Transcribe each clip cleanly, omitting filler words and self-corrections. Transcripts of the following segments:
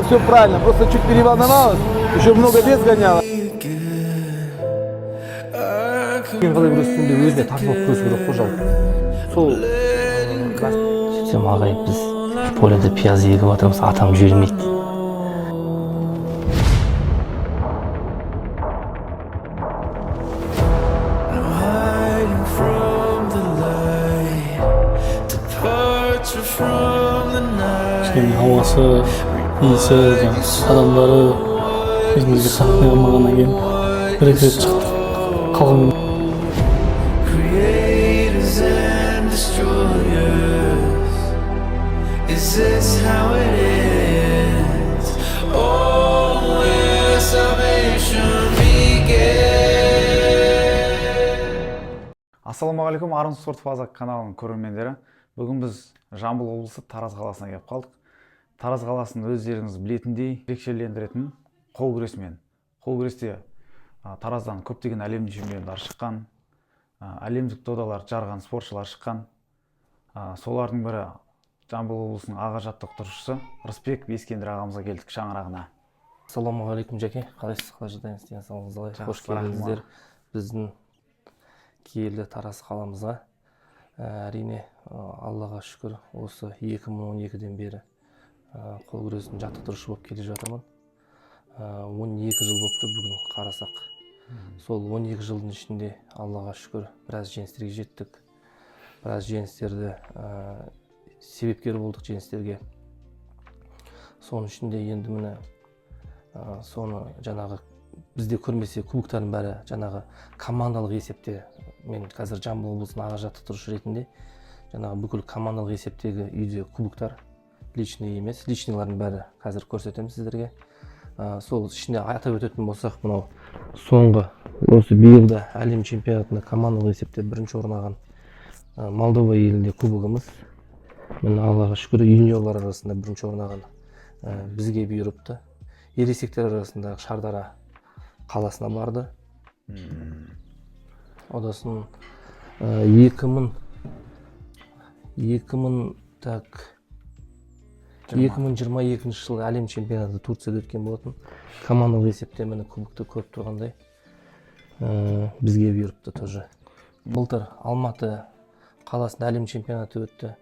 все правильно, просто чуть переволновалась, еще много вес гоняла. Мен қалай күрестім де, өзіне тартып алып күресу керек қой жалпы. Сол Сөйтсем, ағай, біз поляда пияз егіп жатырмыз, атам жібермейді дейді. Hiding from the light, departure from the night. Кішкене ауасы, иісі, жаңағы адамдары өзімізге қатынай алмағаннан кейін бір екі рет шықтық, қалған Creators and destroyers. Is this how it ends? Oh, where salvation begins. Ассалаумағалейкум, Арын Спорт Плаза каналының көрермендері! Бүгін біз Жамбыл облысы, Тараз қаласына келіп қалдық. Тараз қаласын өздеріңіз білетіндей, ерекшелендіретін қол күресімен. Қол күресте Тараздан көптеген әлем чемпиондары шыққан, әлемдік додалар жарған спортшылар шыққан. Солардың бірі Жамбыл облысының аға жаттықтырушысы Рысбеков Ескендір ағамызға келдік, шаңырағына. Ассалаумағалейкум, жәке! Қалайсыз, қалай жағдайыңыз, денсаулығыңыз қалай? Қош Жақсы, рахмат. келдіңіздер біздің киелі Тараз қаламызға. Әрине, Аллаға шүкір, осы 2012-ден бері қол күресінің жаттықтырушы болып келе жатырмын. 12 жыл болыпты бүгін қарасақ. Сол 12 жылдың ішінде, Аллаға шүкір, біраз жеңістерге жеттік, біраз жеңістерді себепкер болдық жеңістерге. Соның ішінде енді міне, соны жаңағы бізде көрмесе, кубоктардың бәрі жаңағы командалық есепте. Мен қазір Жамбыл облысының аға жаттықтырушы ретінде жаңағы бүкіл командалық есептегі үйде кубоктар, личный емес, личныйлардың бәрі қазір көрсетемін сіздерге. Сол ішінде атап өтетін болсақ, мынау соңғы осы биылда әлем чемпионатында командалық есепте бірінші орын алған, Молдова елінде кубогымыз. Міне, Аллаға шүкір, юниорлар арасында бірінші орын алған бізге бұйырыпты. Ересектер арасында Шардара қаласына барды. Одасын екі мың, так, 2022 жылы әлем чемпионаты Турцияда өткен болатын. Командалық есепте, міне, кубокты көріп тұрғандай, бізге бұйырыпты тоже. Былтыр Алматы қаласында әлем чемпионаты өтті.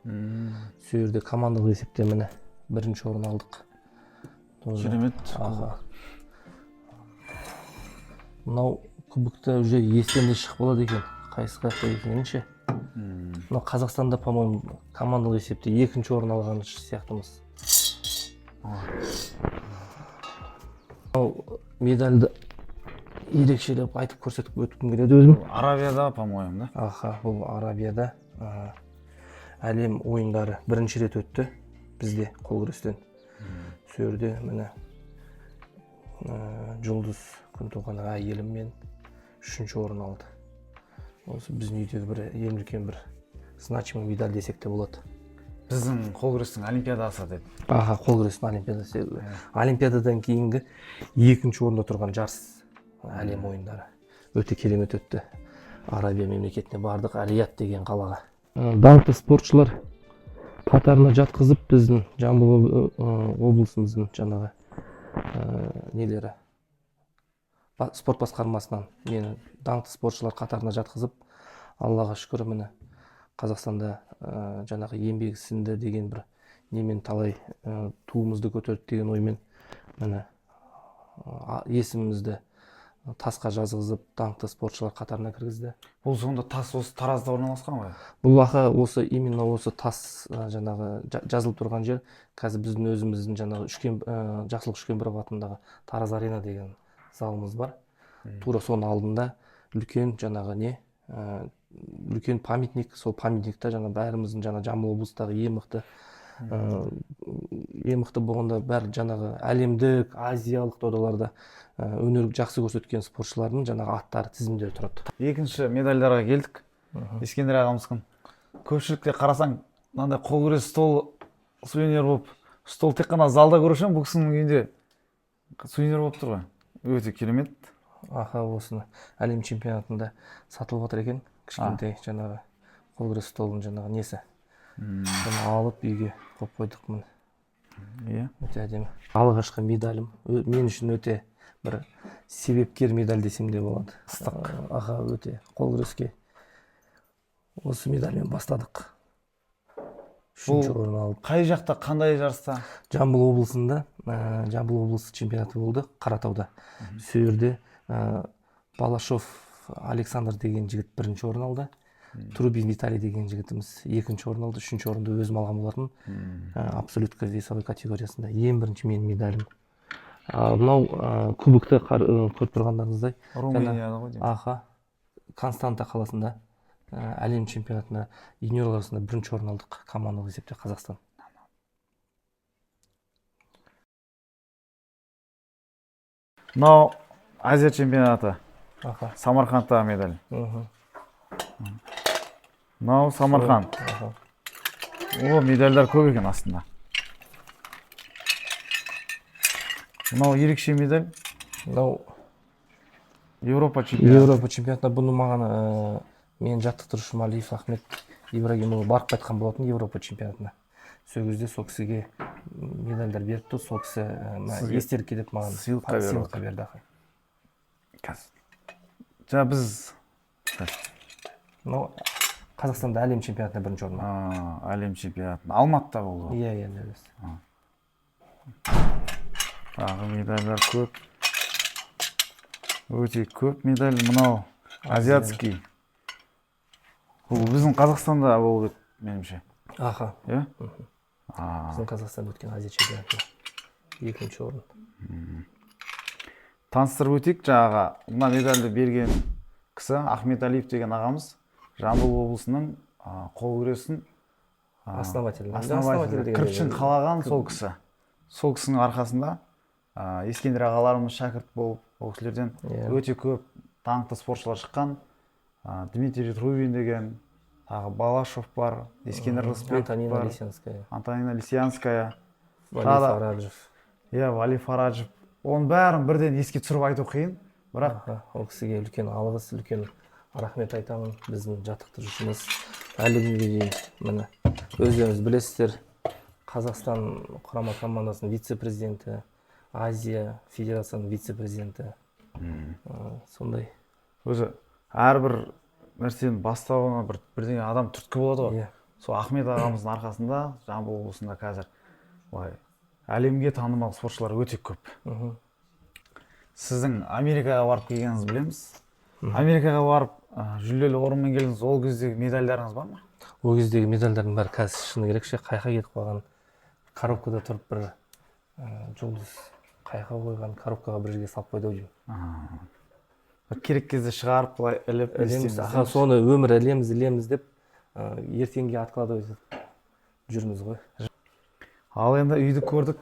Сол жерде командалық есепте, міне, бірінші орын алдық тоже. Керемет. Аха. Мынау кубокта уже естен де шығып қалады екен, қайсы қаяқта екенін ше. Мынау Қазақстанда, по моему, командалық есепте екінші орын алған сияқтымыз. Мынау медальді ерекшелеп айтып, көрсетіп өткім келеді өзім. Аравияда, по моему, да? Аха, бұл Арабияда әлем ойындары бірінші рет өтті бізде қол күрестен. Сол жерде, міне, Жұлдыз Күнтуған әйеліммен үшінші орын алды. Осы біздің үйдегі бір ең үлкен, бір значимый медаль десек те болады. Біздің қол күрестің олимпиадасы деп. Аха, қол күрестің олимпиадасы, олимпиададан кейінгі екінші орында тұрған жарыс, әлем ойындары өте керемет өтті. Арабия мемлекетіне бардық, Ар-Рияд деген қалаға. Даңқты спортшылар қатарына жатқызып, біздің Жамбыл облысымыздың жаңағы нелері, спорт басқармасынан мені даңқты спортшылар қатарына жатқызып, Аллаға шүкір, міне, Қазақстанда жаңағы еңбегі сіңді деген бір немен, талай туымызды көтерді деген оймен, міне, есімімізді тасқа жазғызып, даңқты спортшылар қатарына кіргізді. Бұл сонда тас осы Таразда орналасқан ғой? Бұл, аха, осы, именно осы тас, жаңағы жазылып тұрған жер қазір біздің өзіміздің жаңағы Жақсылық Үшкемпіров атындағы Тараз Арена деген залымыз бар. Тура соның алдында үлкен жаңағы не, үлкен памятник. Сол памятникта жаңа бәріміздің жаңа Жамбыл облыстағы ең мықты, ең мықты болғанда, бәрі жаңағы әлемдік, азиялық додаларда өнер жақсы көрсеткен спортшылардың жаңағы аттары тізімде тұрады. Екінші медальдарға келдік. Ескендір ағамыздікін көпшілікте қарасаң, мынандай қол күрес стол сувенир болып, стол тек қана залда көруші едім, бұл кісінің үйінде сувенир болып тұр ғой, өте керемет. Аха, осыны әлем чемпионатында сатылып жатыр екен, кішкентай жаңағы қол күрес столының жаңағы несі. Соны алып, үйге қойып қойдық, міне. Иә. Өте әдемі. Алғашқы медалім. Мен үшін өте бір себепкер медаль десем де болады. Ыстық. Аға, өте қол күреске осы медальмен бастадық. Үшінші орын алып. Қай жақта, қандай жарыста? Жамбыл облысында, Жамбыл облысы чемпионаты болды Қаратауда. Сол жерде Балашов Александр деген жігіт бірінші орын алды. Трубин Виталий деген жігітіміз екінші орын алды. Үшінші орынды өзім алған болатын. Абсолютка весовой категориясында ең бірінші менің медалім. Мынау кубокты көріп тұрғандарыңыздай. Румынияда ғой деймін. Аха, Константа қаласында әлем чемпионатында юниорлар арасында бірінші орын алдық командалық есепте Қазақстан. Мынау Азия чемпионаты. Аха. Самарқандтағы медаль. Мынау Самарқанд. Аха. О, медальдар көп екен астында. Мынау ерекше медаль. Мынау Еуропа чемпионаты. Еуропа чемпионатында бұны маған менің жаттықтырушым Алиев Ахмет Ибрагимұлы барып қайтқан болатын Еуропа чемпионатына. Сол кезде сол кісіге медальдар беріпті, сол кісі Сізге естелікке деп маған сыйлыққа беріп сыйлыққа берді, аха. Қазір. Жаңа біз Мынау Қазақстанда әлем чемпионатында бірінші орын. Әлем чемпионаты Алматыда болды. Иә, иә, дәл өзі. Тағы медальдар көп. Өте көп медаль. Мынау азиатский. Бұл біздің Қазақстанда болып еді, меніңше. Аха. Иә? Біздің Қазақстанда өткен Азия чемпионатында екінші орын. Таныстырып өтейік, жаңағы мына медальді берген кісі Ахмет Алиев деген ағамыз, Жамбыл облысының қол күресін Основатель. основатель, деген кірпішін қалаған сол кісі. Сол кісінің арқасында Ескендір ағаларымыз шәкірт болып, ол кісілерден өте көп даңқты спортшылар шыққан. Дмитрий Трубин деген, тағы Балашов бар, Ескендір Рысбеков Антонина бар, Лисянская, Антонина Лисянская, Вали Тағы да- Фараджев. Иә, Вали Фараджев. Оның бәрін бірден еске түсіріп айту қиын, бірақ Аха, ол кісіге үлкен алғыс, үлкен рахмет айтамын. Біздің жаттықтырушымыз әлі күнге дейін, міне, өздеріңіз білесіздер, Қазақстан құрама командасының вице-президенті, Азия федерациясының вице-президенті. Сондай. Өзі әрбір нәрсенің бастауына бір бірдеңе адам түрткі болады ғой. Сол Ахмет ағамыздың арқасында Жамбыл облысында қазір былай әлемге танымал спортшылар өте көп. Сіздің Америкаға барып келгеніңізді білеміз. Америкаға барып жүлделі орынмен келдіңіз. Ол кездегі медальдарыңыз бар ма? Ол кездегі медальдардың бәрі қазір, шыны керек ше, қайқа кетіп қалған. Коробкада тұрып бір жұлдыз қайқа қойған коробкаға бір жерге салып қойды ау деймін. Бір керек кезде шығарып, былай іліп не Ілеміз, істейміз аха, дейміз. соны өмір ілеміз, ілеміз деп ертеңге откладывать етіп жүрміз ғой. Ал енді үйді көрдік.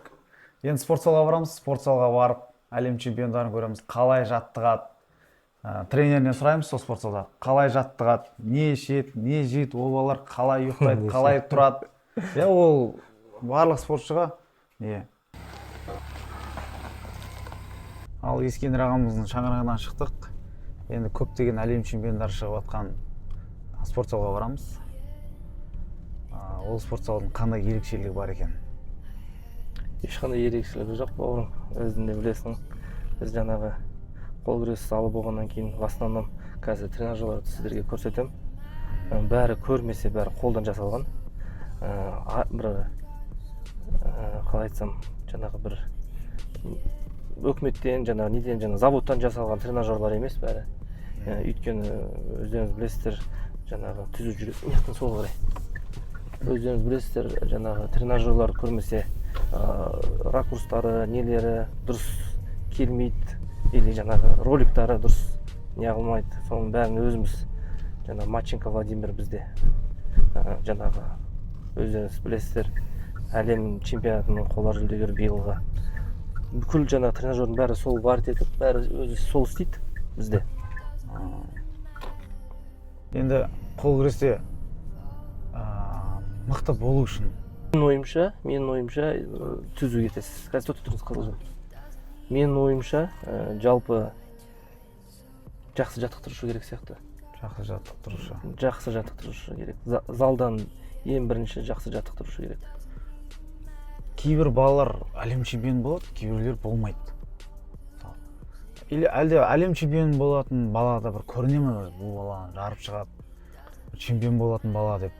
Енді спорт залға барамыз. Спорт залға барып әлем чемпиондарын көреміз. Қалай жаттығады? Тренерінен сұраймыз сол спорт залда. Қалай жаттығады? Не ішеді, не жейді, ол балалар қалай ұйықтайды, Не қалай тұрады? Иә, ол барлық спортшыға не. Ал Ескендір ағамыздың шаңырағынан шықтық. Енді көптеген әлем чемпиондары шығып жатқан спорт залға барамыз. Ол спорт залдың қандай ерекшелігі бар екен? Ешқандай ерекшелігі жоқ, бауырым, өзің де білесің. Біз жаңағы қол күрес залы болғаннан кейін, в основном қазір тренажерларды сіздерге көрсетемін. Бәрі көрмесе, бәрі қолдан жасалған. Бір қалай айтсам, жаңағы бір өкіметтен, жаңағы неден, жаңағы заводтан жасалған тренажерлар емес бәрі. Өйткені өздеріңіз білесіздер, жаңағы түзу жүресің, мына жақтан солға қарай. Өздеріңіз білесіздер, жаңағы тренажерлар көрмесе, ракурстары, нелері дұрыс келмейді, или жаңағы роликтары дұрыс не қылмайды. Соның бәрін өзіміз, жаңағы Маченко Владимир бізде, жаңағы өздеріңіз білесіздер, әлем чемпионатының қола жүлдегері биылғы. Бүкіл жаңағы тренажердің бәрі сол варить етіп, бәрі өзі сол істейді бізде. Енді қол күресте мықты болу үшін Менің ойымша, түзу кетесіз. Қазір, тоқтай тұрыңыз, Қызылжан. Менің ойымша, жалпы жақсы жаттықтырушы керек сияқты. Жақсы жаттықтырушы. Жақсы жаттықтырушы керек. Залдан ең бірінші жақсы жаттықтырушы керек. Кейбір балалар әлем чемпионы болады, кейбіреулер болмайды. Мысалы, или әлде әлем чемпионы болатын балада бір көріне ме өзі, бұл бала жарып шығады, чемпион болатын бала деп?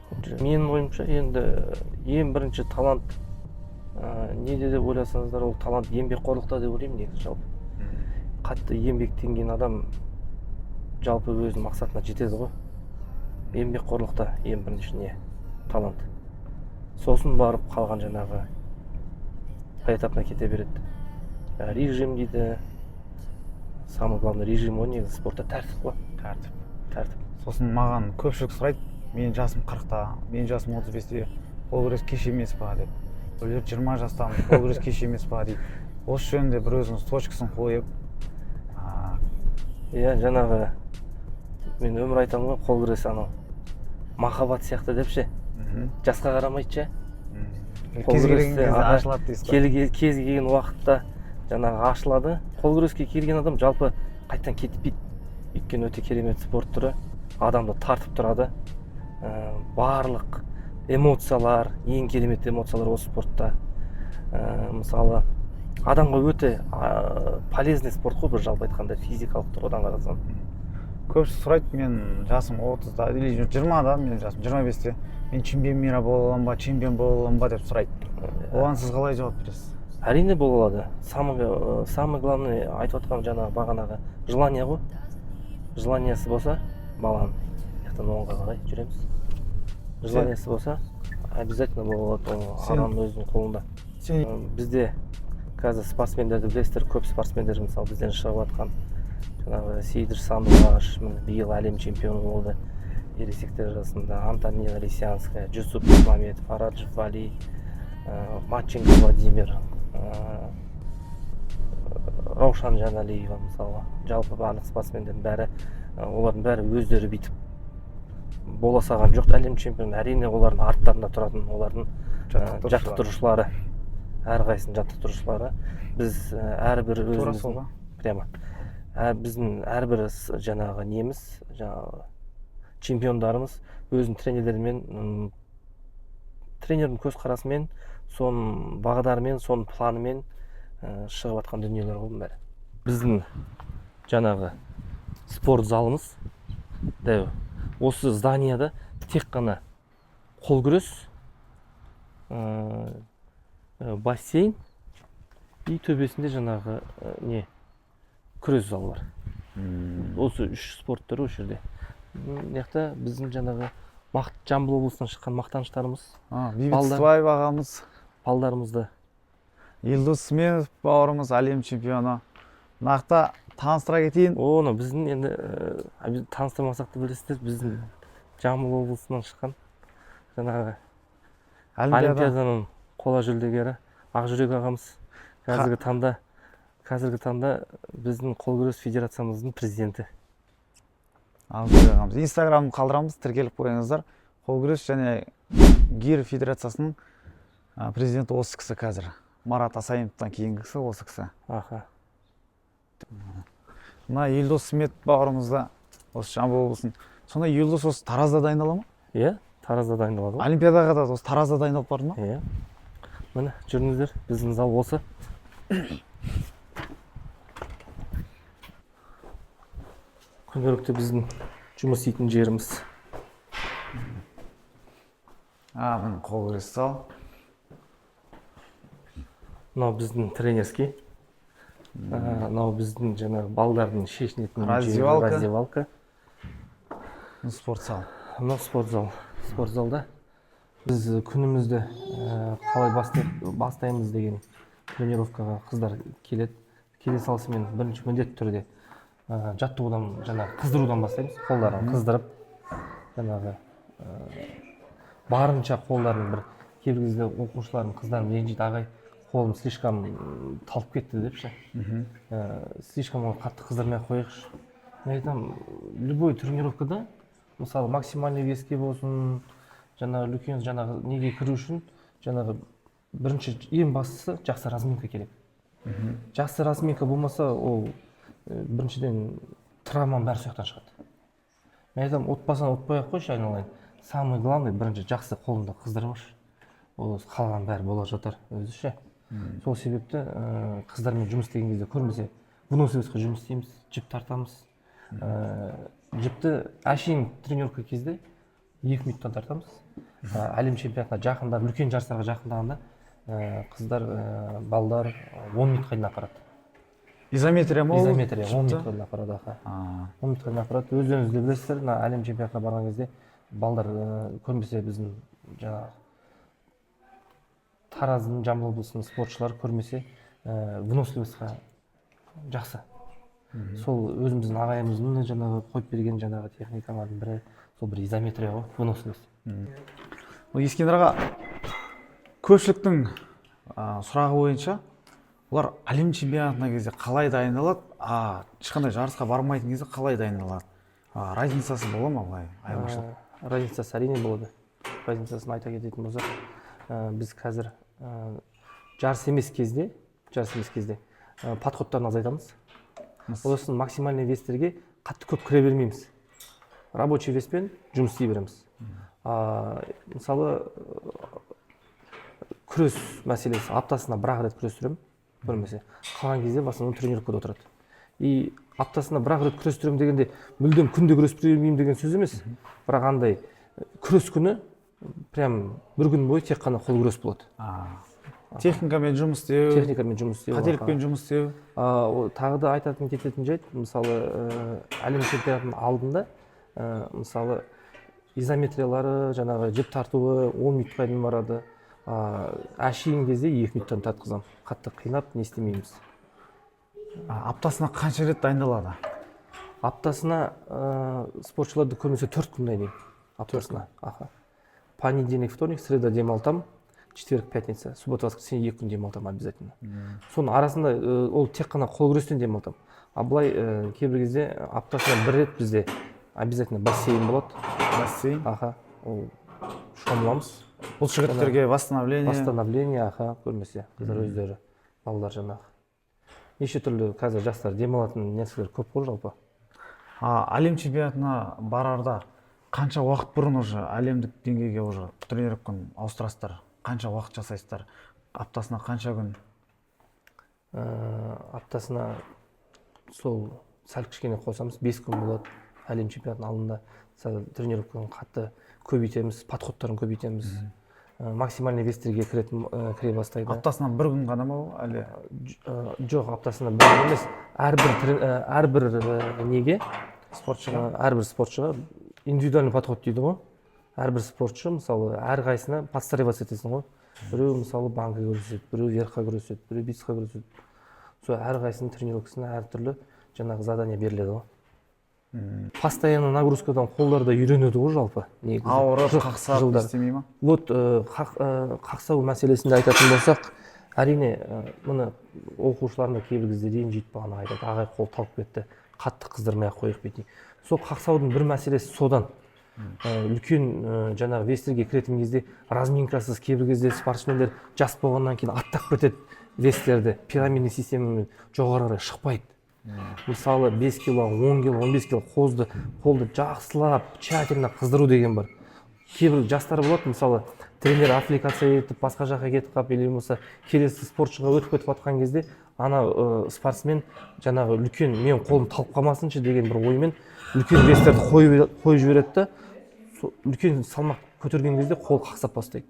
Менің ойымша, енді ең бірінші талант неде деп ойласаңыздар, ол талант еңбекқорлықта деп ойлаймын негізі. Жалпы қатты еңбектенген адам жалпы өзінің мақсатына жетеді ғой. Еңбекқорлықта ең бірінші не талант, сосын барып қалған жаңағы поэтапно кете береді. Режим дейді, самый главный режим ғой негізі спортта, тәртіп қой. Тәртіп. Тәртіп. Сосын маған көпшілік сұрайды: менің жасым 40-та, менің жасым 35-те, қол күрес кеш емес па деп. Біреулер 20 жастамын, қол күрес кеш емес па дейді. Осы жөнінде бір өзіңіз точкасын қойып Иә, жаңағы мен өмір айтамын ғой, қол күрес анау махаббат сияқты деп ше. Жасқа қарамайды ше. Қол Кез келген күресте, кезде аха, ашылады дейсіз ғой. Кез келген уақытта жаңағы ашылады. Қол күреске келген адам жалпы қайтадан кетпейді, өйткені өте керемет спорт түрі, адамды тартып тұрады. Барлық эмоциялар, ең керемет эмоциялар осы спортта. Мысалы, адамға өте полезный спорт қой бір жалпы айтқанда, физикалық тұрғыдан қарасаң. Көбісі сұрайды: мен жасым 30-да или 20-да, менің жасым 25-те, мен чемпион мира бола аламын ба, чемпион бола аламын ба деп сұрайды. Оған сіз қалай жауап бересіз? Әрине, бола алады. Самый главный айтып отқан жаңағы бағанағы желание ғой. Желаниясы болса баланың, жақтан оңға қарай жүреміз, желаниясы болса, обязательно бола алады ол. Адамның өзінің қолында. Сен Бізде қазір спортсмендерді білесіздер, көп спортсмендер, мысалы, бізден шығып жатқан жаңағы Сейдір Сандуғаш, міне, биыл әлем чемпионы болды ересектер арасында, Антонина Лисянская, Жүсіп Мұхамедов, Фараджев Вали, Матченко Владимир, Раушан Жаналиева, мысалы, жалпы барлық спортсмендердің бәрі, олардың бәрі өздері бүйтіп бола салған жоқ әлем чемпионы. Әрине, олардың арттарында тұратын олардың Жаттықтырушылар. жаттықтырушылары, әрқайсысының жаттықтырушылары. Біз әрбір Тура өзіміздің сол ба? Прямо біздің әрбір жаңағы неміз, жаңағы чемпиондарымыз өзінің тренерлерімен, тренердің көзқарасымен, соның бағдарымен, соның планымен шығып жатқан дүниелер ғой бұның бәрі. Біздің жаңағы спорт залымыз дәу. Осы зданияда тек қана қол күрес, бассейн и төбесінде жаңағы не, күрес залы бар. Осы үш спорт түрі осы жерде. Мына жақта біздің жаңағы Жамбыл облысынан шыққан мақтаныштарымыз. Бейбіт Балдар. Ыстыбаев ағамыз. Балдарымызды. Елдос Сменов бауырымыз, әлем чемпионы. Нақты таныстыра кетейін. Оны біздің енді таныстырмасақ та білесіздер, біздің Жамбыл облысынан шыққан жаңағы олимпиада олимпиаданың қола жүлдегері Ақжүрек ағамыз, қазіргі таңда біздің қол күрес федерациямыздың президенті. Ақжүрек ағамыз, инстаграмын қалдырамыз, тіркеліп қойыңыздар. Қол күрес және гир федерациясының президенті осы кісі қазір, Марат Асайыновтан кейінгі кісі осы кісі. Мына Елдос Сметов бауырымыз да осы Жамбыл облысының. Сонда Елдос осы Таразда дайындала ма? Иә, Таразда дайындалады ғой. Олимпиадаға да осы Таразда дайындалып барды ма? Иә. Міне, жүріңіздер, біздің зал осы. Күнделікті біздің жұмыс істейтін жеріміз. Міне, қол күрес зал. Мынау біздің тренерский. Мынау біздің жаңағы балдардың шешінетін жері, Раздевалка. Раздевалка. Спорт зал. Мынау спорт зал. Спорт залда біз күнімізді қалай бастаймыз деген, тренировкаға қыздар келеді. Келе салысымен бірінші міндетті түрде жаттығудан, жаңағы қыздырудан бастаймыз. Қолдарын қыздырып, жаңағы барынша қолдарын. Бір кейбір кезде оқушыларым, қыздарым ренжиді: «Ағай, қолым слишком талып кетті», — деп ше. Слишком оны қатты қыздырмай ақ қояйықшы. Мен айтамын, любой тренировкада, мысалы, максимальный веске болсын, жаңағы үлкен жаңағы неге кіру үшін жаңағы бірінші, ең бастысы жақсы разминка керек. Жақсы разминка болмаса, ол біріншіден, травманың бәрі сол жақтан шығады. Мен айтамын, ұтпасаң, ұтпай ақ қойшы, айналайын, самый главный бірінші жақсы қолыңды қыздырып алшы. Ол қалған бәрі бола жатар өзі ше. Сол себепті қыздармен жұмыс істеген кезде көрмесе выносливость қа жұмыс істейміз, жіп тартамыз. Жіпті әшейін тренировка кезде 2 минуттан тартамыз. Әлем чемпионатына жақындап, үлкен жарыстарға жақындағанда қыздар, балдар 10 минутқа дейін апарады. Изометрия ма ол? Изометрия он Жіпті? минутқа дейін апарады, аха. 10 минутқа дейін апарады. Өздеріңіз де білесіздер, мына әлем чемпионатына барған кезде балдар, көрмесе біздің жаңағы Тараздың, Жамбыл облысының спортшылары көрмесе выносливость қа жақсы. Сол өзіміздің ағайымыздың да жаңағы қойып берген жаңағы техникалардың бірі сол бір изометрия ғой, выносливость. Ол Ескендір аға, көпшіліктің сұрағы бойынша, олар әлем чемпионатына кезде қалай дайындалады, а ешқандай жарысқа бармайтын кезде қалай дайындалады? Разница сы бола ма, былай айырмашылық? Разница сы әрине болады. Разница сын айта кететін болсақ, біз қазір жарыс емес кезде подход тарын азайтамыз. Сосын максимальный вес терге қатты көп кіре бермейміз, рабочий вес пен жұмыс істей береміз. Мысалы, күрес мәселесі, аптасына бір ақ рет күрестіремін көрмесе. Қалған кезде в основном тренировка да отырады. И аптасына бір ақ рет күрестіремін дегенде, мүлдем күнде күресіп бермеймін деген сөз емес, бірақ андай күрес күні прям бір күн бойы тек қана қол күрес болады. Техникамен жұмыс істеу. Техникамен жұмыс істеу. Қателікпен жұмыс істеу. Тағы да айтатын кететін жайт, мысалы, әлем чемпионатының алдында, мысалы, изометриялары, жаңағы жіп тартуы 10 минутқа дейін барады. Әшейін кезде 2 минуттан тартқызамын, қатты қинап не істемейміз. Аптасына қанша рет дайындалады? Аптасына спортшыларды көбінесе 4 күн дайындаймын аптасына, аха. Понедельник, вторник, среда демалтамын, четверг, пятница, суббота, воскресенье 2 күн демалтамын обязательно. Соның арасында ол тек қана қол күрестен демалтамын. А былай кейбір кезде аптасына бір рет бізде обязательно бассейн болады. Бассейн. Аха, ол шомыламыз. Бұл жігіттерге восстановление. Восстановление, аха. Көрмесе қыздар өздері, балалар, жаңағы неше түрлі қазір жастар демалатын нәрселер көп қой жалпы. Әлем чемпионатына барарда қанша уақыт бұрын уже әлемдік деңгейге уже тренировка ны ауыстырасыздар? Қанша уақыт жасайсыздар, аптасына қанша күн? Аптасына сол сәл кішкене қосамыз, 5 күн болады. Әлем чемпионатының алдында сәл тренировка ны қатты көбейтеміз, подход тарын көбейтеміз. Максимальный вес терге кіретін, кіре бастайды. Аптасына бір күн ғана ма ол, әлде? Жоқ, аптасына бір күн емес, әрбір неге Спортшыға. Әрбір спортшыға индивидуальный подход дейді ғой. Әрбір спортшы, мысалы, әрқайсысына подстраиваться етесің ғой. Біреу, мысалы, банка күреседі, біреу верх қа күреседі, біреу бицқа күреседі. Сол әрқайсысының тренировка сына әртүрлі жаңағы задание беріледі ғой. Постоянно нагрузка дан қолдар да үйренеді ғой жалпы негізі. Ауырып, қақсап жылдар. істемей ма? Вот қақсау мәселесінде айтатын болсақ, әрине, мұны оқушыларым да кейбір кезде ренжиді, бағана айтады: «Ағай, қол талып кетті, қатты қыздырмай ақ қояйық», – бүйтейік. Сол қақсаудың бір мәселесі содан. Үлкен жаңағы вес терге кіретін кезде разминка сыз кейбір кезде спортсмендер жас болғаннан кейін аттап кетеді вес терді, пирамидный система мен жоғары қарай шықпайды. Мысалы, 5 кило, 10 кило, 15 кило қозды, қолды жақсылап, тщательно қыздыру деген бар. Кейбір жастар болады, мысалы, тренер аппликация етіп, басқа жаққа кетіп қалып или болмаса келесі спортшыға өтіп кетіп жатқан кезде ана спортсмен жаңағы үлкен, мен қолым талып қалмасыншы деген бір оймен үлкен вес терді қойып жібереді да, сол үлкен салмақ көтерген кезде қол қақсап бастайды.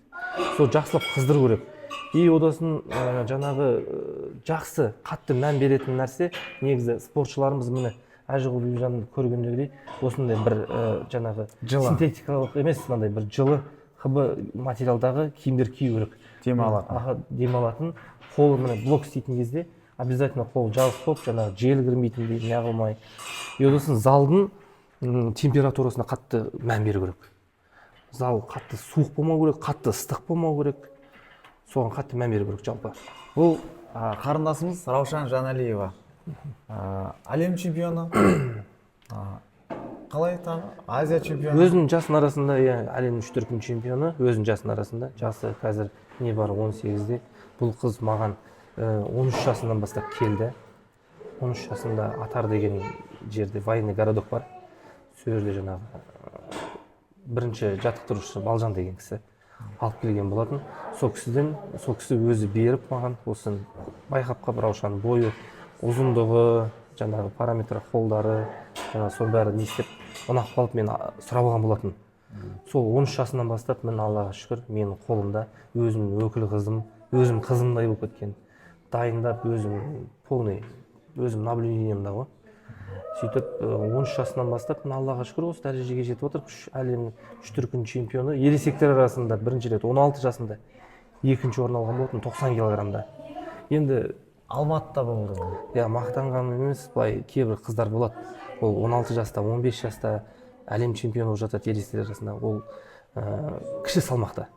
Сол жақсылап қыздыру керек. И одасын жаңағы жақсы қатты мән беретін нәрсе, негізі спортшыларымыз, міне, Әжіғұл Бибіжанды көргендегідей, осындай бір жаңағы Жылы. синтетикалық емес, мынандай бір жылы ХБ материалдағы киімдер кию керек. Демалатын. Аха, демалатын. Қолы, міне, блок істейтін кезде обязательно қол жабық болып, жаңағы жел кірмейтіндей неғылмай. И одан залдың температурасына қатты мән беру керек. Зал қатты суық болмау керек, қатты ыстық болмау керек, соған қатты мән беру керек жалпы. Бұл қарындасымыз Раушан Жаналиева. Әлем чемпионы, қалай, тағы Азия чемпионы. Өзінің жасының арасында, иә, әлемнің үш дүркін чемпионы өзінің жасының арасында. Жасы қазір небары 18-де. Бұл қыз маған 13 жасынан бастап келді. 13 жасында Атар деген жерде военный городок бар, сол жерде жаңағы бірінші жаттықтырушы Балжан деген кісі. Алып келген болатын. Сол кісіден, сол кісі өзі беріп маған, осыны байқап қалып, Раушанның бойы, ұзындығы, жаңағы параметрі, қолдары, жаңағы соның бәрі не істеп, ұнап қалып, мен сұрап алған болатын. Сол 13 жасынан бастап, міне, Аллаға шүкір, менің қолымда, өзімнің өкіл қызым, өзім қызымдай болып кеткен, дайындап, өзім полный өзім наблюдениемда ғой. Сөйтіп 13 жасынан бастап, міне, Аллаға шүкір, осы дәрежеге жетіп отыр. Үш әлемнің үш дүркін чемпионы, ересектер арасында бірінші рет 16 жасында екінші орын алған болатын 90 килограммда енді. Алматыда болды ол. Иә, мақтанғаным емес, былай кейбір қыздар болады, ол 16 жаста, 15 жаста әлем чемпионы болып жатады ересектер арасында. Ол кіші салмақта,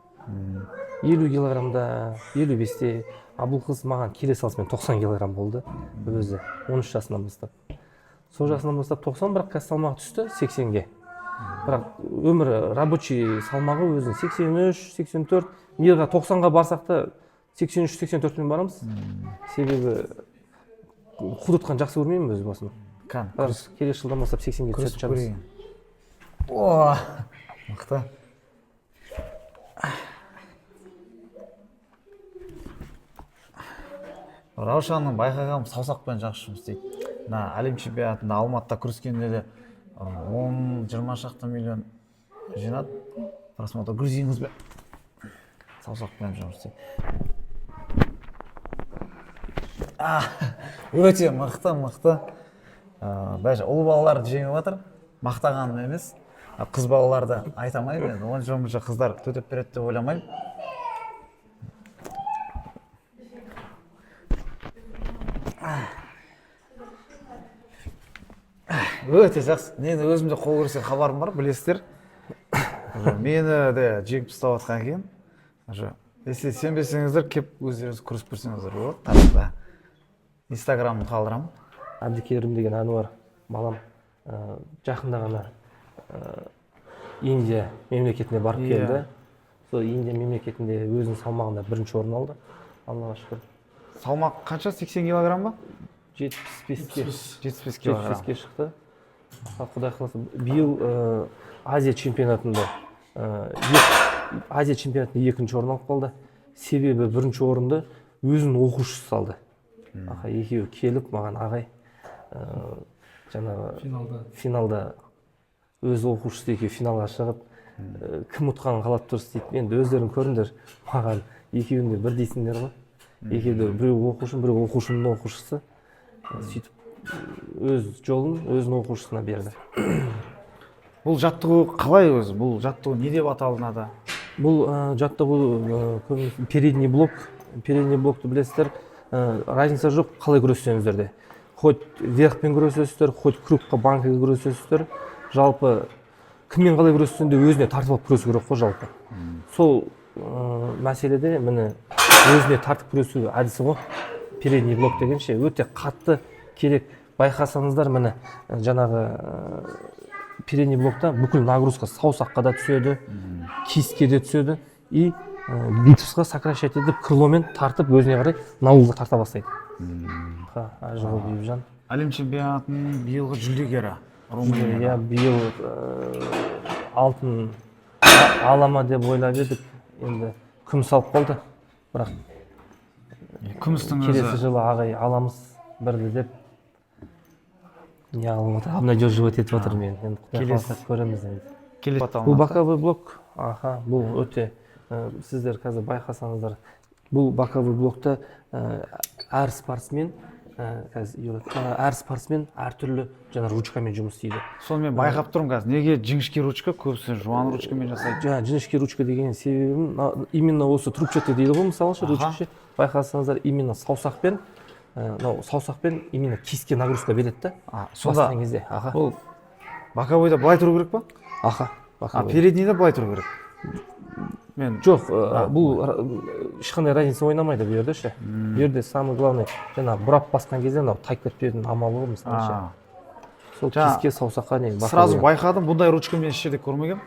50 килограммда, 55-те. А бұл қыз маған келе салысымен 90 килограмм болды өзі 13 жасынан бастап, сол жасынан бастап 90. Бірақ қазір салмағы түсті 80-ге, бірақ өмірі рабочий салмағы өзінің 83, 84. Мирға 90-ға барсақ та, 83, 84-пен барамыз, себебі қудыртқан жақсы көрмеймін өз басым. Кән. Бірақ келесі жылдан бастап 80-ге түсетін Күресіп шығармыз. көрейін. О, мықты. Раушанның байқағаным, саусақпен жақсы жұмыс істейді. Мына әлем чемпионатында Алматыда күрескенде де 10-20 шақты миллион жинады просмотр. Грузин қызбен саусақпен жұмыс істейді. А, өте мықты, мықты. Даже ұл балаларды жеңіп жатыр. Мақтағаным емес. А қыз балаларды айта алмаймын енді, онша мұнша қыздар төтеп береді деп ойламаймын. Өте жақсы. Мен өзім де қол күрестен хабарым бар, білесіздер. Уже мені де жеңіп тастап жатқан екен уже. Если сенбесеңіздер, кеп өздеріңіз күресіп көрсеңіздер болады. Таразда инстаграмын қалдырамын. Әбдікерім деген Әнуар балам жақында ғана Индия мемлекетіне барып келді. Сол Индия мемлекетінде өзінің салмағында бірінші орын алды, Аллаға шүкір. Салмақ қанша, 80 килограмм ба? 75-ке. 75 килограмм. 75-ке шықты. Ал құдай қаласа, биыл Азия чемпионатында Азия чемпионатында екінші орын алып қалды, себебі бірінші орынды өзінің оқушысы алды. Аха, екеуі келіп маған, ағай, жаңағы Финалда. Финалда өз оқушысы екеуі финалға шығып, кім ұтқанын қалап тұрсыз дейді. Енді өздерің көріңдер, маған екеуің де бірдейсіңдер ғой. Екеуі де, біреу оқушым, біреу оқушымның оқушысы. Сөйтіп өз жолын өзінің оқушысына берді. Бұл жаттығу қалай өзі? Бұл жаттығу не деп аталынады? Бұл жаттығу көбінесе передний блок. Передний блокты білесіздер, разница жоқ қалай күрессеңіздер де, хоть верхпен күресесіздер, хоть крюкқа, банкаға күресесіздер, жалпы кіммен қалай күрессең де, өзіне тартып алып күресу керек қой жалпы. Сол мәселеде, міне, өзіне тартып күресу әдісі ғой передний блок деген ше. Өте қатты керек. Байқасаңыздар, міне, жаңағы передний блокта бүкіл нагрузка саусаққа да түседі, кистьке де түседі и бицепсқа сокращать етіп, крыломен тартып, өзіне қарай на угол тарта бастайды. Ха, Ажығыл Бейбіжан. Әлем чемпионатының биылғы жүлдегері Румыния. Иә, биыл алтын ала ма деп ойлап едік, енді күміс алып қалды, бірақ Күмістің келесі өзі. жылы ағай аламыз бірді деп не қылып отыр, обнадеживать етіп отыр мені енді. Құдай қаласа, көреміз енді. Келесі. Бұл боковой блок. Аха, бұл өте сіздер қазір байқасаңыздар, бұл боковой блокта әр спортсмен қазір әр спортсмен әртүрлі жаңа ручкамен жұмыс істейді. Соны мен байқап тұрмын қазір, неге жіңішке ручка, көбісі жуан ручкамен жасайды? Жаңа жіңішке ручка деген себебім именно осы трубчатый дейді ғой, мысалы ше, ручка ше. Байқасаңыздар, именно саусақпен, мынау саусақпен именно кистьке нагрузка береді да А, сонда басқан кезде, аха. бұл боковойда былай тұру керек па? Аха. А Боковой. переднийде былай тұру керек мен? Жоқ, бұл ешқандай разница ойнамайды бұл жерде ше. Бұл жерде самый главный жаңағы бұрап басқан кезде мынау тайып кетпеудің амалы ғой, мысалы ше. Сол кистьке, саусаққа не Сразу боковой. байқадым, бұндай ручка мен еш жерде көрмегенмін.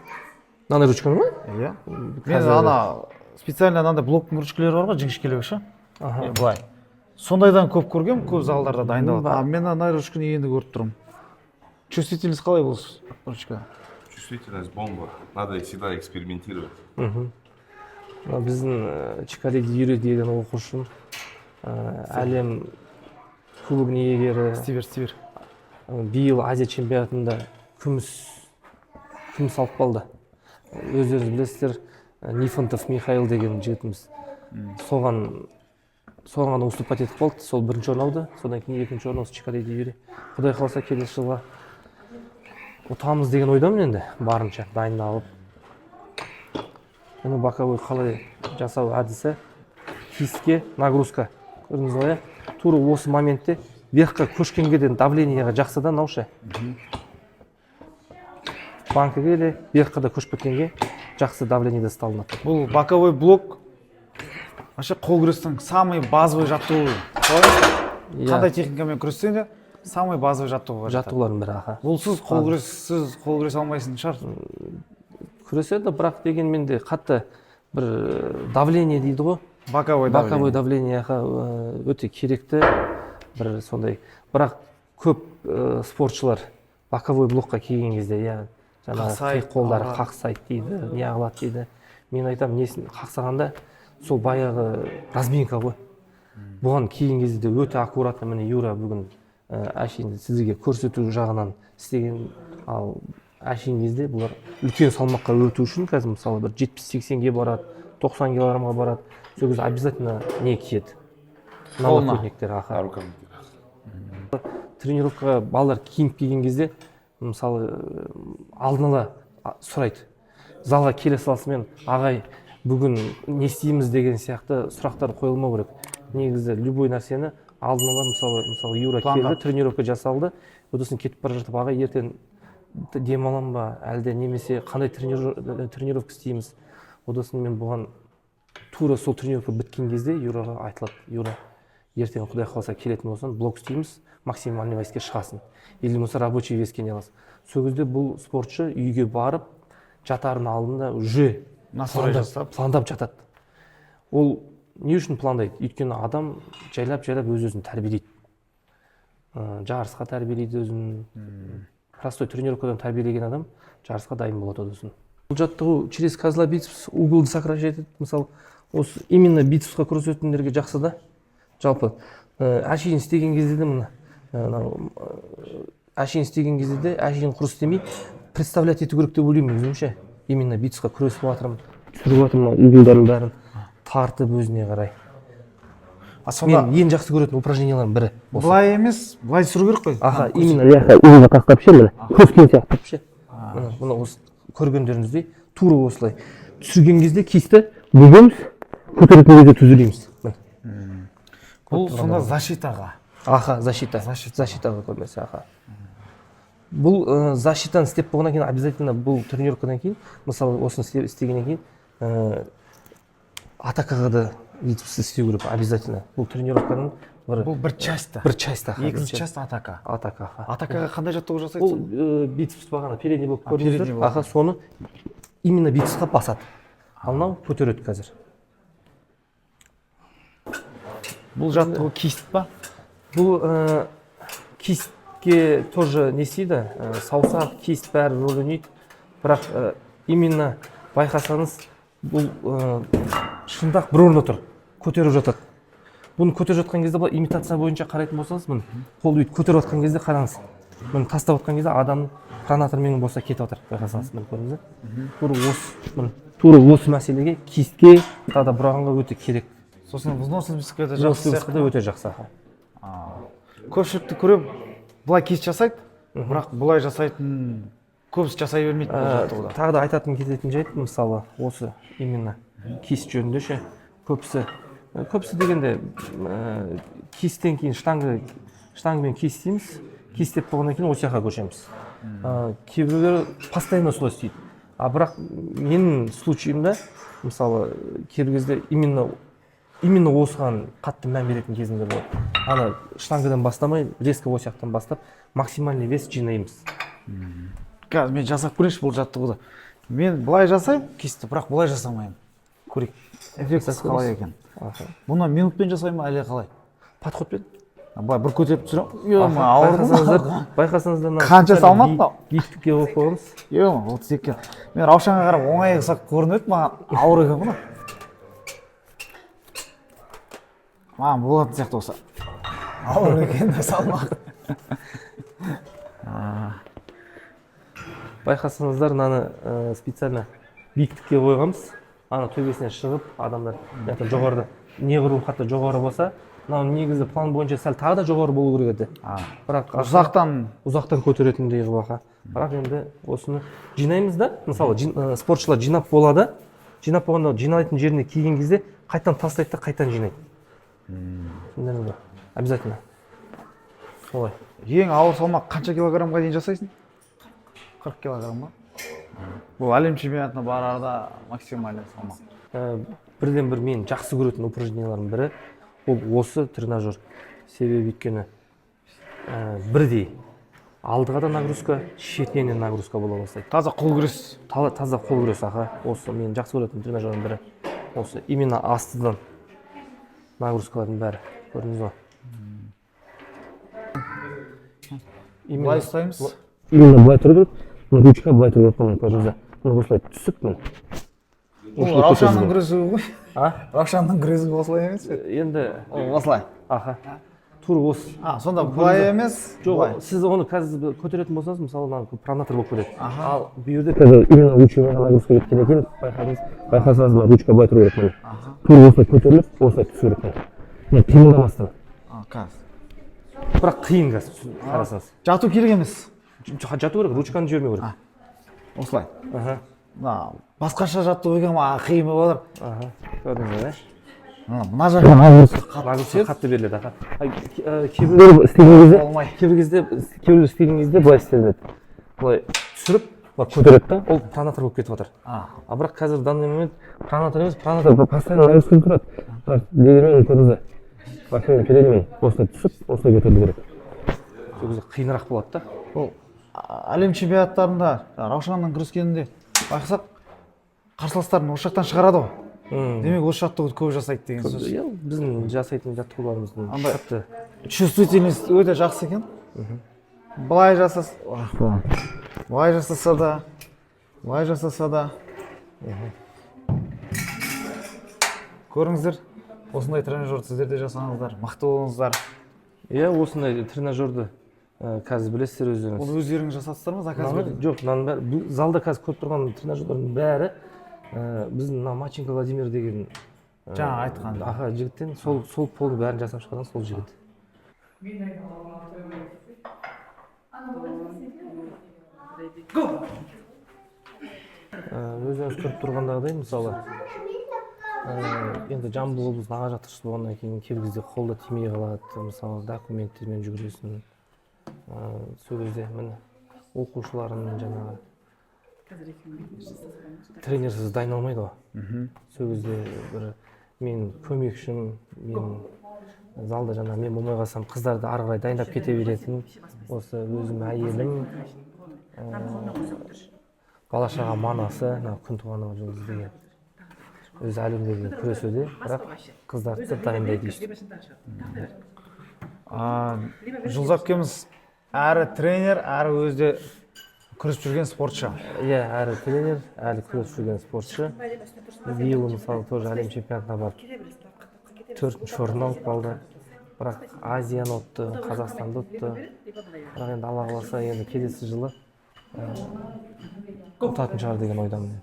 Мынандай ручканы ма? Иә, мен Қазір- ана специально анандай блоктың ручкалары бар ғой, жіңішкелеу ше. Аха. Былай сондайдан көп көргенмін, көп залдарда дайындалады. Бар. А мен ана ручканы енді көріп тұрмын. Чувствительность қалай бұл ручка? Чувствительность бомба. Надо всегда экспериментировать. Мына біздің Чикареди Юрий деген оқушым, әлем кубогының иегері. Істей бер, істей бер. Биыл Азия чемпионатында күміс алып қалды. Өздеріңіз білесіздер, Нифонтов Михаил деген жігітіміз, соған уступать етіп қалды. Сол бірінші орын алды, содан кейін екінші орын осы Чикареди Юрий. Құдай қаласа, келесі жылға ұтамыз деген ойдамын енді, барынша дайындалып. Бұны боковой қалай жасау әдісі: кистьке нагрузка, көрдіңіз ғой, иә? Тура осы моментте верхқа көшкенге дейін давлениеға жақсы да. Мынау ше, планкаге де, верхқа да көшіп кеткенге жақсы давлениеде ұсталынады. Бұл боковой блок вообще қол күрестің самый базовый жаттығуы, солай емес пе? Иә. Қандай техникамен күрессең де, самый базовый жаттығуға жатады. Жаттығулардың бірі, аха. Бұлсыз қол күрессіз қол күресе алмайсың шығар. Күреседі, бірақ дегенмен де қатты бір давление дейді ғой. Боковой Боковой давление. Давление, аха, өте керекті бір сондай. Бірақ көп спортшылар боковой блокқа келген кезде, иә, жаңағы Қақсайды, қолдары ауырады. Қақсайды дейді, не қылады дейді. Мен айтамын, несін қақсағанда, сол баяғы разминка ғой. Бұған келген кезде де өте аккуратно. Міне, Юра бүгін әшейін сізге көрсету жағынан істеген. Ал әшейін кезде бұлар үлкен салмаққа өту үшін қазір, мысалы, бір 70-80-ге барады, 90 килограммға барады, сол кезде обязательно не киеді? Қолына. Налокотниктер, аха. Тренировкаға балалар киініп келген кезде, мысалы, алдын ала сұрайды. Залға келе салысымен: «Ағай, бүгін не істейміз?» деген сияқты сұрақтар қойылмау керек негізі. Любой нәрсені алдын ала, мысалы, Юра Пландап. келді, тренировка жасалды, одан соң кетіп бара жатып: «Ағай, ертең демаламын ба әлде немесе қандай тренировка істейміз?» Одан соң мен бұған тура сол тренировка біткен кезде Юраға айтылады: «Юра, ертең, құдай қаласа, келетін болсаң, блок істейміз, максимальный веске шығасың или болмаса рабочий веске не аласың». Сол кезде бұл спортшы үйге барып жатардың алдында уже Настрой пландап, жасап. пландап жатады. Ол не үшін пландайды? Өйткені адам жайлап жайлап өз өзін тәрбиелейді. Жарысқа тәрбиелейді өзін. Простой тренировкадан тәрбиелеген адам жарысқа дайын болады. Одан соң бұл жаттығу через козла бицепс, уголды сокращать етеді. Мысалы, осы именно бицепсқа күресетіндерге жақсы да. Жалпы әшейін істеген кезде де, мына мынау әшейін істеген кезде де, әшейін құр істемей, представлять ету керек деп ойлаймын өзімше. Именно бицепсқа күресіп жатырмын, түсіріп жатырмын, мына уголдардың бәрін тартып өзіне қарай. А сонда Мен ең жақсы көретін упражнениялардың бірі осы. Былай емес, былай түсіру керек қой. Аха, именно, иә, тастап ше, міне, күрескен сияқты ше. Міне, осы көргендеріңіздей, тура осылай түсірген кезде кисті бүгеміз, көтеретін кезде түзелейміз, міне. Бұл сонда защитаға. Аха, защита. Защита. Защитаға көбінесе, аха. Бұл защитаны істеп болғаннан кейін, обязательно бұл тренировкадан кейін, мысалы, осыны істегеннен кейін атакаға да бицепс істеу керек обязательно. Бұл тренировканың бір Бұл бір часть та. Бір часть, аха, бір Екінші часть. Часть атака. Атака, аха. Атакаға қандай жаттығу жасайды Бұл сонда? Бицепс бағана передний болып А, передний көрдіңіздер блок. Аха, соны именно бицепсқа басады, ал мынау көтереді қазір. Бұл жаттығу кисть па? Бұл кистьке тоже не істейді, саусақ, кисть, бәрі рөл ойнайды. Бірақ именно байқасаңыз, бұл шынтақ бір орында тұр, көтеріп жатады. Бұны көтеріп жатқан кезде, былай имитация бойынша қарайтын болсаңыз, міне, қол бүйтіп көтеріп жатқан кезде, қараңыз, міне, тастап жатқан кезде адам пронатормен болса кетіп жатыр, байқасаңыз, міне, көрдіңіз бе? Тура осы, міне, тура осы мәселеге, кистьке, тағы да бұрағанға өте керек. Сосын выносливостьқа да жақсы Выносливостьқа сияқты. Да өте жақсы, аха. Көпшілікті көремін, былай кисть жасайды, бірақ бұлай жасайтын көбісі жасай бермейді бұл жаттығуды. Тағы да айтатын кететін жайт, мысалы, осы именно кисть жөнінде ше, көбісі дегенде, кисттен кейін штанга, штангамен кисть істейміз, кисть істеп болғаннан кейін осы жаққа көшеміз. Кейбіреулер постоянно солай істейді. А бірақ менің случайымда, мысалы, кейбір кезде именно осыған қатты мән беретін кезімдер болады. Ана штангадан бастамай, резко осы жақтан бастап, максимальный вес жинаймыз. Қазір мен жасап көрейінші бұл жаттығуды. Мен былай жасаймын кистьті, бірақ былай жасамаймын. Көрейік, эффектісі қалай екен. Бұны минутпен жасаймын ба, әлде қалай? Подходпен. Былай бір көтеріп түсіремін, е, ауыр. Байқасаңыздар, мына Қанша салмақ мынау? Биіктікке қойып қойғанбыз. Е, 32. Мен Раушанға қарап оңай ұқсап көрінеді, маған ауыр екен ғой. Маған болатын сияқты осы. Ауыр екен да салмақ. Байқасаңыздар, мынаны специально биіктікке қойғанбыз. Ана төбесіне шығып адамдар мына жақта жоғарыда, неғұрлым қатты жоғары болса, мынау негізі план бойынша сәл тағы да жоғары болу керек еді. Бірақ Ұзақтан. Ұзақтан көтеретіндей қылып, аха. Бірақ енді осыны жинаймыз да, мысалы, спортшылар жинап болады. Жинап болғанда, жинайтын жеріне келген кезде қайтадан тастайды да, қайтадан жинайды. Түсіндіңіз ба? Обязательно солай. Ең ауыр салмақ қанша килограммға дейін жасайсың? 40 килограмм ба? Бұл әлем чемпионатына барарда максимальный салмақ. Бірден бір мен жақсы көретін упражнениялардың бірі ол осы тренажер. Себебі, өйткені бірдей алдыға да нагрузка, шетінен де нагрузка бола бастайды. Таза қол күрес. Таза қол күрес, аха. Осы мен жақсы көретін тренажердің бірі осы, именно астыдан нагрузкалардың бәрі, көрдіңіз ба? Именно Былай ұстаймыз. Именно былай тұру керек. Мына ручка былай тұру керек қой, міне, көрдіңіз ба? Міне, осылай түсіп, міне. Бұл Раушанның күресі ғой. А? Раушанның күресі осылай емес пе? Енді. Ол осылай. Аха, тура осы. А, сонда былай емес, Жоқ, былай. сіз оны қазір көтеретін болсаңыз, мысалы, мына пронатор болып кетеді. Ал бұл жерде қазір именно ручкаға нагрузка кеткеннен кейін, байқадыңыз, байқасаңыз, мына ручка былай тұру керек, міне. Тура осылай көтеріліп, осылай түсу керек, міне. Міне, қимылдамастан. А, қазір. Бірақ қиын қазір қарасаңыз. Жату керек емес. Жату керек, ручканы жібермеу керек. Осылай. Аха. Мына басқаша жаттығу екен, маған қиын болып жатыр. Аха, көрдіңіз ба? Мына жаққа нагрузка қатты Нагрузка түседі. Қатты беріледі, аха. Кейбіреулер істеген кезде Болмай. Кейбір кезде, кейбіреулер істеген кезде былай істелінеді, былай түсіріп, былай көтереді да, ол пронатор болып кетіп жатыр. А бірақ қазір, в данный момент, пронатор емес, пронатор постоянно нагрузка тұрады, бірақ дегенмен, көрдіңіз бе, максимум передниймен осылай түсіп, осылай көтерілу керек. Сол кезде қиынырақ болады да. Ол әлем чемпионаттарында Раушанның күрескенінде байқасақ, қарсыластарын осы жақтан шығарады ғой. Демек, осы жаттығуды көп жасайды деген сөз. Иә, біздің жасайтын жаттығуларымыздың Андай- қатты. Чувствительность өте жақсы екен. Былай жасаса, былай жасаса да, былай жасаса да. Көріңіздер, осындай тренажер сіздер де жасаңыздар, мықты болыңыздар. Иә, осындай тренажерді қазір білесіздер өздеріңіз. Оны өздеріңіз жасадыңыздар ма, заказ Мынаны- бердіңіз? Жоқ, мынаның бәрі, бұл залда қазір көріп тұрған тренажерлардың бәрі біздің мына Маченко Владимир деген Жаңа айтқан. Аха, жігіттен. Сол полдың бәрін жасап шығарған сол жігіт. Өздеріңіз көріп тұрғандағыдай, мысалы, енді Жамбыл облысының аға жаттықтырушысы болғаннан кейін кейбір кезде қол да тимей қалады, мысалы, документтермен жүгіресің. Сол кезде, міне, оқушыларым жаңағы тренерсіз дайындалмайды ғой. Сол кезде бір мен көмекшім, мен залда жаңа мен болмай қалсам, қыздарды ары қарай дайындап кете беретін осы өзім әйелім, бала шағам анасы, мына Күнтуғанова Жұлдыз деген, өзі әлемге дейін күресуде, бірақ қыздарды да дайындайды өйстіп. Жұлдыз әпкеміз әрі тренер, әрі өзі де күресіп жүрген спортшы. Иә, әрі тренер, әрі күресіп жүрген спортшы. Биыл, мысалы, тоже әлем чемпионатына барып, төртінші орын алып қалды. Бірақ Азияны ұтты, Қазақстанды ұтты. Бірақ енді, Алла қаласа, енді келесі жылы ұтатын шығар деген ойдамын енді.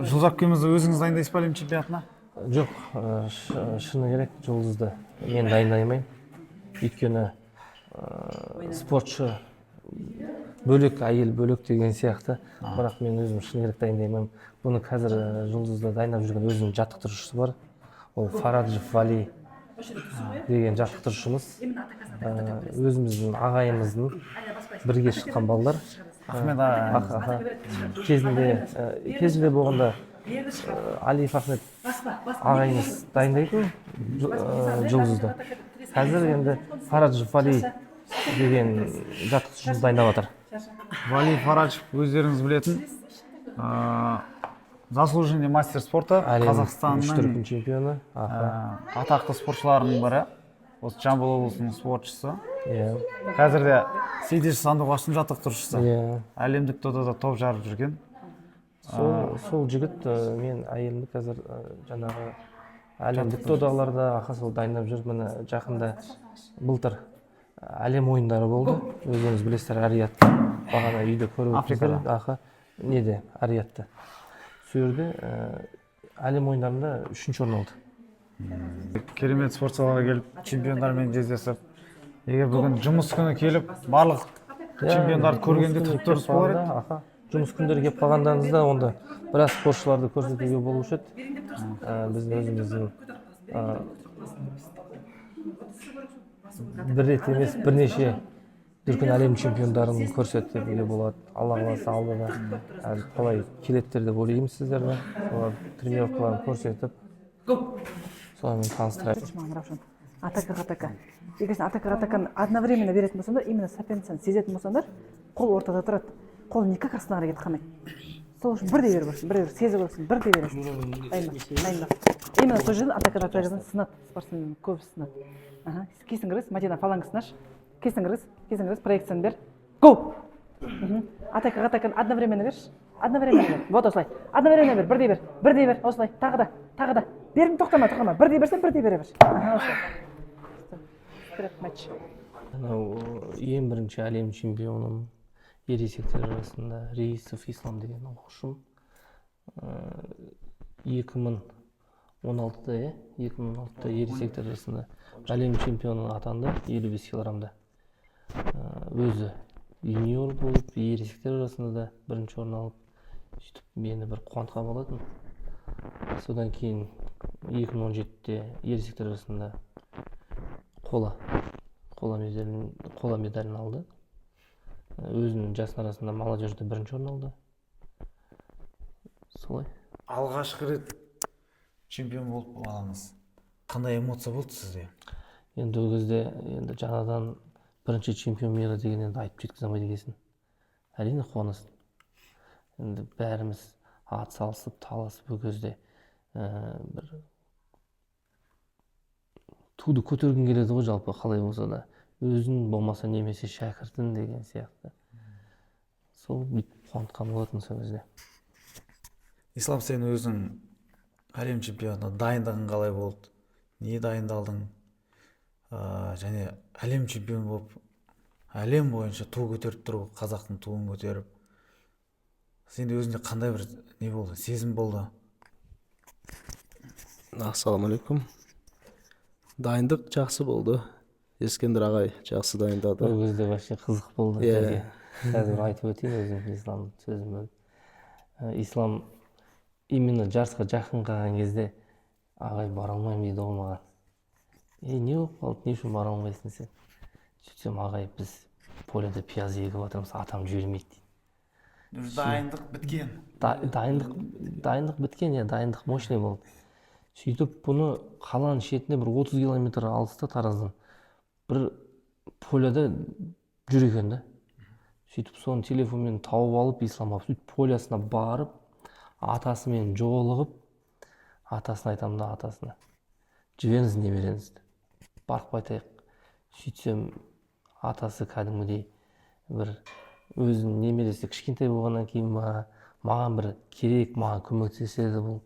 Жұлдыз әпкемізді өзіңіз дайындайсыз ба әлем чемпионатына? Жоқ, шыны керек, Жұлдызды мен дайындай алмаймын. Өйткені спортшы бөлек, әйел бөлек деген сияқты. Бірақ мен өзім, шыны керек, дайындай алмаймын бұны. Қазір Жұлдызды дайындап жүрген өзінің жаттықтырушысы бар, ол Фараджев Вали деген жаттықтырушымыз. Өзіміздің ағайымыздың бірге шыққан балалар. Ахмет аға. Аха. Кезінде болғанда Алиев Ахмет ағайымыз дайындайтын Жұлдызды. Қазір енді Фараджев Вали деген жаттықтырушымыз дайындап жатыр. Вали Фараджев, өздеріңіз білетін, заслуженный мастер спорта, Әлем үш Қазақстанның дүркін чемпионы, аха. Атақты спортшыларының бірі, осы Жамбыл облысының спортшысы, Иә. қазір де Сейдеш Сандуғаштың жаттықтырушысы, Иә. Әлемдік додада топ жарып жүрген. Сол жігіт, мен әйелімді қазір жаңағы Әлемдік додаларда, аха, сол дайындап жүр. Міне, жақында, былтыр әлем ойындары болды, өздеріңіз білесіздер, Ар-Риядта. Бағана үйде көріп өттіңіздер. Африкада. Аха, неде, Ар-Риядта, сол жерде әлем ойындарында үшінші орын алды. Керемет спорт залға келіп, чемпиондармен кездесіп, егер бүгін жұмыс күні келіп, барлық чемпиондарды көргенде Жұмыс күні тіпті дұрыс келіп болар еді. қалғанда, аха, жұмыс күндері келіп қалғандарыңызда, онда біраз спортшыларды көрсетуге болушы еді. Біздің өзіміздің бір рет емес, бірнеше дүркін әлем чемпиондарын көрсетуге болады. Алла қаласа, алдыда әлі қалай келеттер деп ойлаймын сіздерді. Солар тренировкаларын көрсетіп, солармен таныстырайық. Маған, Равшан, атакаға атака. Егер сен атакаға атаканы одновременно беретін болсаңдар, именно соперницаны сезетін болсаңдар, қол ортада тұрады, қол никак астына қарай кетіп қалмайды. Сол үшін бірдей беру керексің, бірдей беру, сезу керексің, бірдей бересің. Дайын бол, дайын бол. Именно сол жерден атакаға атакадан сынады спортсмен, көбісі сынады. Аха, кесін кіргіз, Мадина, фалангасын аш, кесін кіргіз, кесін кіргіз, проекцияны бер, го. Атакаға атаканы одновременно берші, одновременно бер. Вот осылай одновременно бер, бірдей бер, бірдей бер, осылай. Тағы да, тағы да бердім. Тоқтама, тоқтама, бірдей берсең, бірдей бере бер. Аха, осылай. Вперед, матч. Анау ең бірінші әлем чемпионым ересектер арасында Рейсов Ислам деген оқушым. 2016-да, иә, 2016-да ересектер арасында әлем чемпионы атанды 55 килограммда. Өзі юниор болып, ересектер арасында да бірінші орын алып, сөйтіп мені бір қуантқан болатын. Содан кейін 2017-те ересектер арасында қола медалін алды. Өзінің жасының арасында молодежьде бірінші орын алды, солай. Алғашқы рет чемпион болып балаңыз, қандай эмоция болды сізде? Енді ол кезде, енді жаңадан бірінші чемпион мира деген енді айтып жеткізе алмайды екенсің. Әрине, қуанасың. Енді бәріміз ат салысып, таласып, ол кезде бір туды көтергің келеді ғой жалпы, қалай болса да, өзің болмаса немесе шәкіртің деген сияқты. Сол бүйтіп қуантқан болатын сол кезде. Ислам, сен өзің әлем чемпионатына дайындығың қалай болды, не дайындалдың? Және әлем чемпионы болып, әлем бойынша ту көтеріп тұру, қазақтың туын көтеріп, сенде өзіңде қандай бір не болды, сезім болды? Ассалаумағалейкум. Дайындық жақсы болды, Ескендір ағай жақсы дайындады. Ол кезде вообще қызық болды. Иә. Жәке, қазір бір айтып өтейін өзім, Ислам, сөзім бөліп. Ислам именно жарысқа жақын қалған кезде: «Ағай, бара алмаймын», – дейді ғой маған. Ей, не болып қалды, не үшін бара алмайсың сен? Сөйтсем: «Ағай, біз поляда пияз егіп жатырмыз, атам жібермейді», – дейді. Уже дайындық біткен. Дайындық біткен, иә, дайындық мощный болды. Сөйтіп бұны қаланың шетінде, бір 30 километр алыста Тараздан, бір поляда жүр екен да. Сөйтіп соны телефонмен тауып алып, Исламға, сөйтіп полясына барып, атасымен жолығып, атасына айтамын да, атасына: «Жіберіңіз немереңізді, барып қайтайық». Сөйтсем, атасы кәдімгідей бір өзінің немересі кішкентай болғаннан кейін ба, маған бір керек, маған көмектеседі, бұл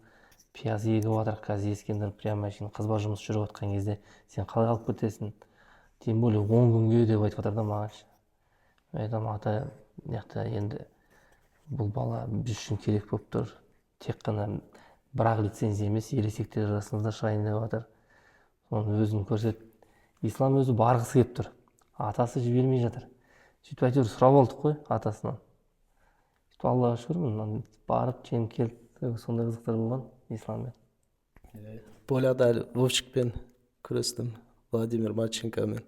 пияз егіп жатыр қазір Ескендір, прямо әшейін қызба жұмыс жүріп жатқан кезде сен қалай алып кетесің, тем более 10 күнге деп айтып жатыр да маған ше. Мен айтамын: «Ата, мына жақта енді бұл бала біз үшін керек болып тұр, тек қана бір ақ лицензия емес, ересектер арасында да шығайын деп жатыр, соны өзін көрсет». Ислам өзі барғысы келіп тұр, атасы жібермей жатыр. Сөйтіп әйтеуір сұрап алдық қой атасынан. Сөйтіп, Аллаға шүкір, мына барып, жеңіп келді. Сондай қызықтар болған Исламмен. Поляда әлі Вовчикпен күрестім, Владимир Марченкомен.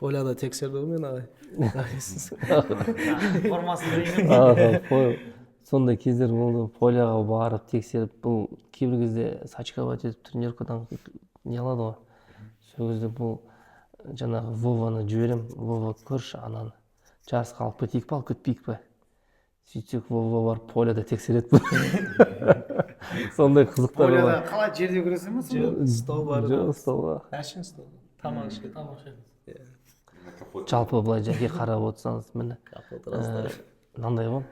Поляда тексерді ғой мені ағай. Формасын. Аха, сондай кездер болды, поляға барып тексеріп. Бұл кейбір кезде сачковать етіп, тренировкадан не алады ғой. Сол кезде бұл жаңағы Вованы жіберемін: «Вова, көрші ананы, жарысқа алып кетейік па, алып кетпейік па?» Сөйтсек, Вова барып поляда тексереді. Сондай қызықтар Поляда болады. Қалай, жерде күресе ма сонда? Стол бар. Жоқ, столға. Әшейін стол, тамақ ішкен. Тамақ ішеміз. Жалпы былай, жеке қарап отырсаңыз, міне, Капот раздар. Мынандай ғой,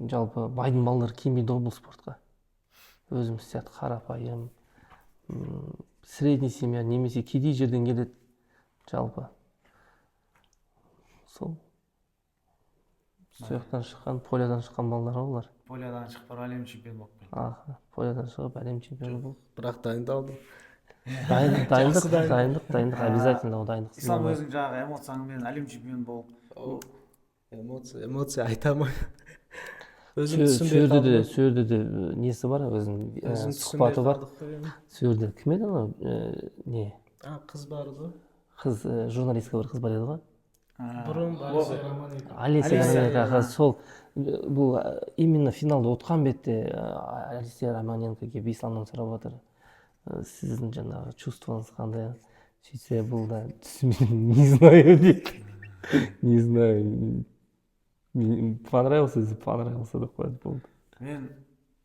жалпы байдың балалары келмейді ғой бұл спортқа. Өзіміз сияқты қарапайым Средний семья немесе кедей жерден келеді. Жалпы сол жақтан шыққан, полядан шыққан балалар ғой олар. Полядан шығып барып, әлем чемпионы болып келді. Аха, полядан шығып, әлем чемпионы болып. Бірақ дайындалдым. Дайындық, дайындық, дайындық обязательно, ол дайындық. Ислам, өзің жаңағы эмоцияңмен әлем чемпионы болып. Эмоция, эмоция айта алмаймын, өзім Сол түсінбей жерде де қалдым. Сол жерде де несі бар өзінің, Өзім түсінбей сұхбаты бар. қалдық қой енді. Сол жерде кім еді анау, не? А, қыз бар ғой. Қыз, журналистка, бір қыз бар еді ғой. Бұрын Олеся Романенко. Олеся Олеся, Романенко, аха, сол бұл именно финалда ұтқан бетте Олеся Романенко келіп, Исламнан сұрап жатыр: «Сіздің жаңағы чувствоңыз қандай?» Сөйтсе, бұл да түсінбедім, «не знаю» дейді, «не знаю, понравился десе, понравился» деп қояды, болды. Мен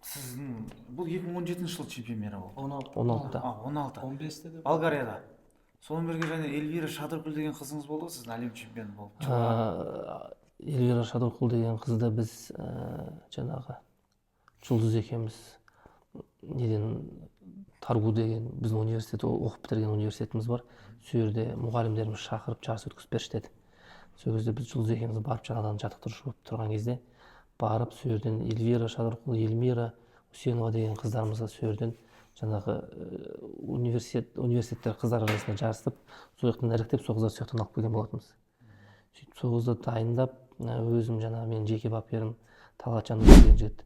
сіздің бұл 2017 жылы чемпион мира болды. 16. 16-да. А, 16. 15-те де. Болгарияда. Сонымен бірге және Эльвира Шадыркүл деген қызыңыз болды ғой, сіздің әлем чемпионы болып. Эльвира Шадырқұл деген қызды біз жаңағы Жұлдыз екеуміз неден, ТарГУ деген біздің университет, оқып бітірген университетіміз бар, сол жерде мұғалімдеріміз шақырып, жарыс өткізіп берші деді. Сол кезде біз Жұлдыз екеуміз барып, жаңадан жаттықтырушы болып тұрған кезде барып, сол жерден Эльвира Шадырқұл, Эльмира Үсенова деген қыздарымызға сол жерден жаңағы университеттер қыздар арасында жарысып, сол жақтан іріктеп, сол қыздарды сол жақтан алып келген болатынбыз. Сөйтіп сол қызды дайындап, өзім жаңағы менің жеке бапкерім Талғат Жандос деген жігіт,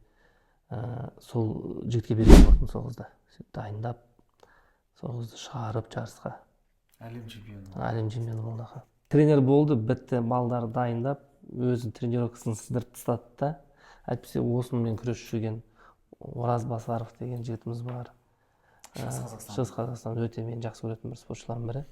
сол жігітке берген болатын сол қызды. Сөйтіп дайындап, сол қызды шығарып жарысқа. Әлем чемпионы. Әлем чемпионы болды, аха. Тренер болды, бітті, балдарды дайындап, өзінің тренировкасын сыздырып тастады да. Әйтпесе осымен күресіп жүрген Ораз Басаров деген жігітіміз бар. Шығыс Қазақстан. Шығыс Қазақстан, өте мен жақсы көретін бір спортшылардың бірі.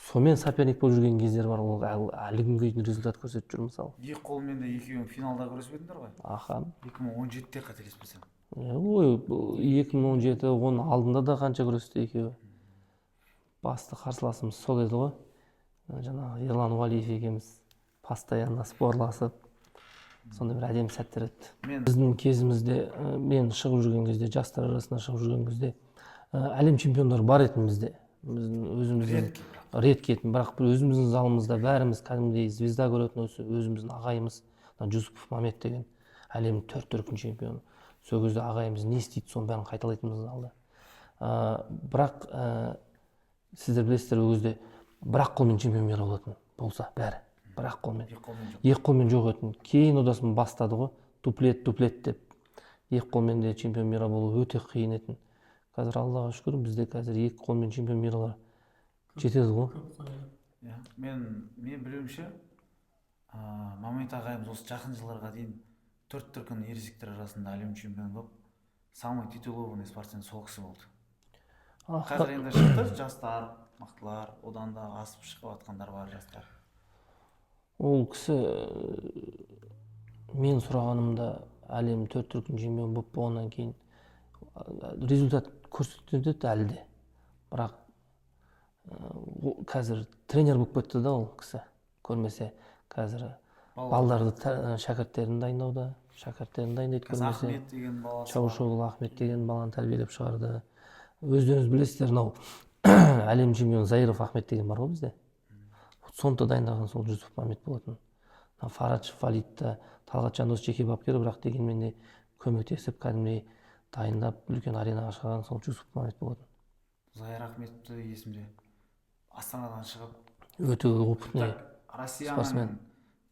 Сонымен соперник болып жүрген кездер бар. Ол әлі күнге дейін результат көрсетіп жүр, мысалы. Екі қолмен де екеуің финалда күресіп едіңдер ғой. Аха. 2017-те, қателеспесем. Ой, 2017, оның алдында да қанша күресті екеуі. Басты қарсыласымыз сол еді ғой. Жаңағы Ерлан Уәлиев екеуміз постоянно спорласып, сондай бір әдемі сәттер өтті. Мен Біздің кезімізде, мен шығып жүрген кезде, жастар арасында шығып жүрген кезде, әлем чемпиондары бар еді бізде. Біздің өзіміздің редкий етін, бірақ бір өзіміздің залымызда бәріміз кәдімгідей звезда көретін осы өзіміздің ағайымыз, мына Жүсіпов Мамет деген, әлемнің төрт дүркін чемпионы. Сол кезде ағайымыз не істейді, соның бәрін қайталайтынбыз залда. Бірақ сіздер білесіздер, ол кезде бір ақ қолмен чемпион мира болатын болса, бәрі бір ақ қолмен. Екі қолмен жоқ. Екі қолмен жоқ етін. Кейін одасын бастады ғой, дуплет, дуплет деп. Екі қолмен де чемпион мира болу өте қиын етін. Қазір, Аллаға шүкір, бізде қазір екі қолмен чемпион миралар жетеді ғой. Иә, мен білуімше, Мамет ағайымыз осы жақын жылдарға дейін төрт дүркін ересектер арасында әлем чемпионы болып, самый титулованный спортсмен сол кісі болды. Қазір енді шықты жастар, мықтылар, одан да асып шығып жатқандар бар, жастар. Ол кісі, мен сұрағанымда, әлем төрт дүркін чемпион болып болғаннан кейін результат көрсетеді әлі де, бірақ қазір тренер болып кетті да ол кісі. Көрмесе, қазір балдарды, шәкірттерін дайындауда, шәкірттерін дайындайды. Қазір Көрмесе, Ахмет деген баласы бар. Чаушоғлы Ахмет деген баланы тәрбиелеп шығарды. Өздеріңіз білесіздер, мынау әлем чемпионы Заиров Ахмет деген бар ғой бізде, соны да дайындаған сол Жүсіп Мамет болатын. Мына Фарадж Валид та, Талғат Жандос жеке бапкері, бірақ дегенмен де көмектесіп, кәдімгідей дайындап, үлкен аренаға шығарған сол Жүсіп Мамет болатын. Зайыр Ахметті есімде, Астанадан шығып. Өте опытный Россияның спортсмен.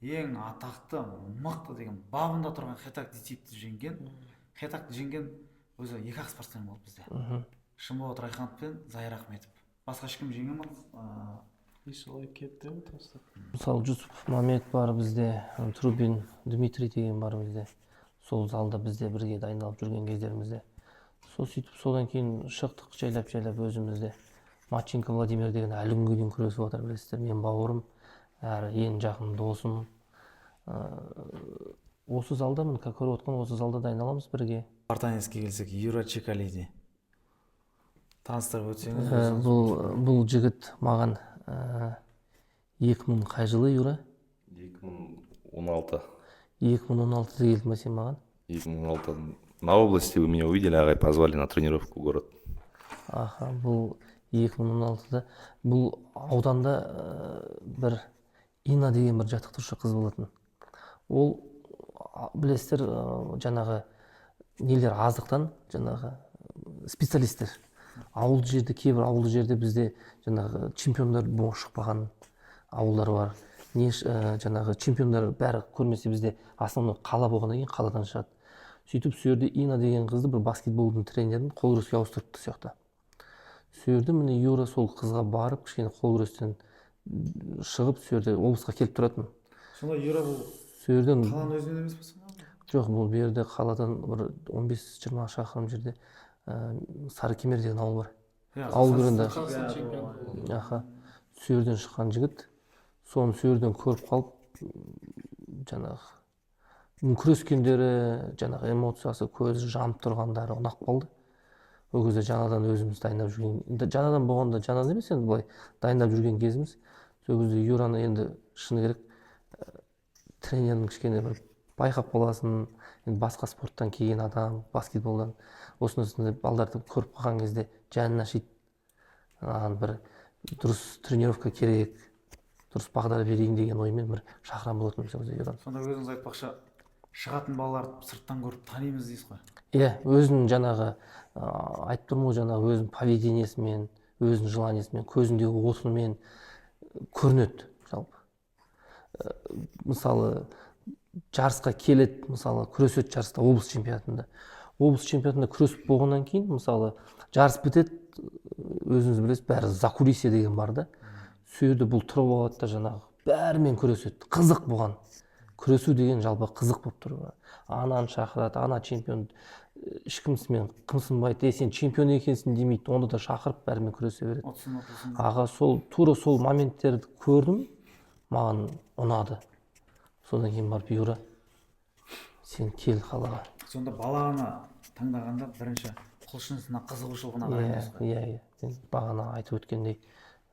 Ең атақты, мықты деген бабында тұрған Хетаг Дитиевті жеңген. Хетагты жеңген өзі екі ақ спортсмен болды бізде: Шынболат Райханов пен Зайыр Ахметов. Басқа ешкім жеңе алмады. И солай кетті ғой тастап. Мысалы, Жүсіпов Мамет бар бізде, Трубин Дмитрий деген бар бізде. Сол залда бізде бірге дайындалып жүрген кездерімізде сол, сөйтіп содан кейін шықтық жайлап жайлап өзімізде. Матченко Владимир деген әлі күнге дейін күресіп жатыр, білесіздер, менің бауырым әрі ең жақын досым. Осы залда, міне, көріп отқан осы залда дайындаламыз бірге. Спартанецке келсек, Юра Чекалиди, таныстырып өтсеңіз. Бұл жігіт маған 2000 қай жылы, Юра? 2016. 2016-да келді ма сен маған? 2016 на области вы меня увидели, ағай, позвали на тренировку в город. Аха, бұл 2016-да бұл ауданда бір Инна деген бір жаттықтырушы қыз болатын. Ол білесіздер, жаңағы нелер аздықтан, жаңағы специалисттер ауылды жерде, кейбір ауылды жерде бізде жаңағы чемпиондар шықпаған ауылдар бар. Не жаңағы чемпиондар бәрі көрмесе, бізде основной қала болғаннан кейін қаладан шығады. Сөйтіп, сол жерде Инна деген қызды, бір баскетболдың тренерін қол күреске ауыстырыпты сол жақта. Сол жерде, міне, Юра сол қызға барып, кішкене қол күрестен шығып, сол жерде облысқа келіп тұратын. Сонда Юра бұл Сол жерден. қаланың өзінен емес пе сонда? Жоқ, бұл бұл жерде қаладан бір 15-20 шақырым жерде Сарыкемер деген ауыл бар. Ауыл көрінді. Аха, сол жерден шыққан жігіт. Соны сол жерден көріп қалып, жаңағы күрескендері, жаңағы эмоциясы, көзі жанып тұрғандары ұнап қалды. Ол кезде жаңадан өзіміз дайындап жүрген, енді жаңадан болғанда, жаңадан емес енді, былай дайындап жүрген кезіміз. Сол кезде Юраны енді, шыны керек, тренердің кішкене бір байқап қаласың енді, басқа спорттан келген адам, баскетболдан, осындай балдарды көріп қалған кезде жаның ашиды. Маған бір дұрыс тренировка керек, дұрыс бағдар берейін деген оймен бір шақырған болатынмын сол кезде Юраны. Сонда өзіңіз айтпақшы, шығатын балаларды сырттан көріп танимыз дейсіз ғой? Иә, өзінің жаңағы айтып тұрмын ғой, жаңағы өзінің поведениесімен, өзінің желаниесімен, көзіндегі отымен көрінеді жалпы. Мысалы, жарысқа келеді, мысалы, күреседі жарыста, облыс чемпионатында. Облыс чемпионатында күресіп болғаннан кейін, мысалы, жарыс бітеді, өзіңіз білесіз, бәрі закулисье деген бар да. Сол жерде бұл тұрып алады да, жаңағы бәрімен күреседі. Қызық бұған күресу деген, жалпы қызық болып тұр. Ананы шақырады, ана чемпион, ешкімсімен қымсынбайды, е, сен чемпион екенсің демейді, оны да шақырып, бәрімен күресе береді. Ұтсын, ұтылсын. Аға, сол тура сол моменттерді көрдім, маған ұнады. Содан кейін барып: «Юра, сен кел қалаға». Сонда баланы таңдағанда бірінші құлшынысына, қызығушылығына Иә. қараймыз ғой? Иә, мен бағана айтып өткендей,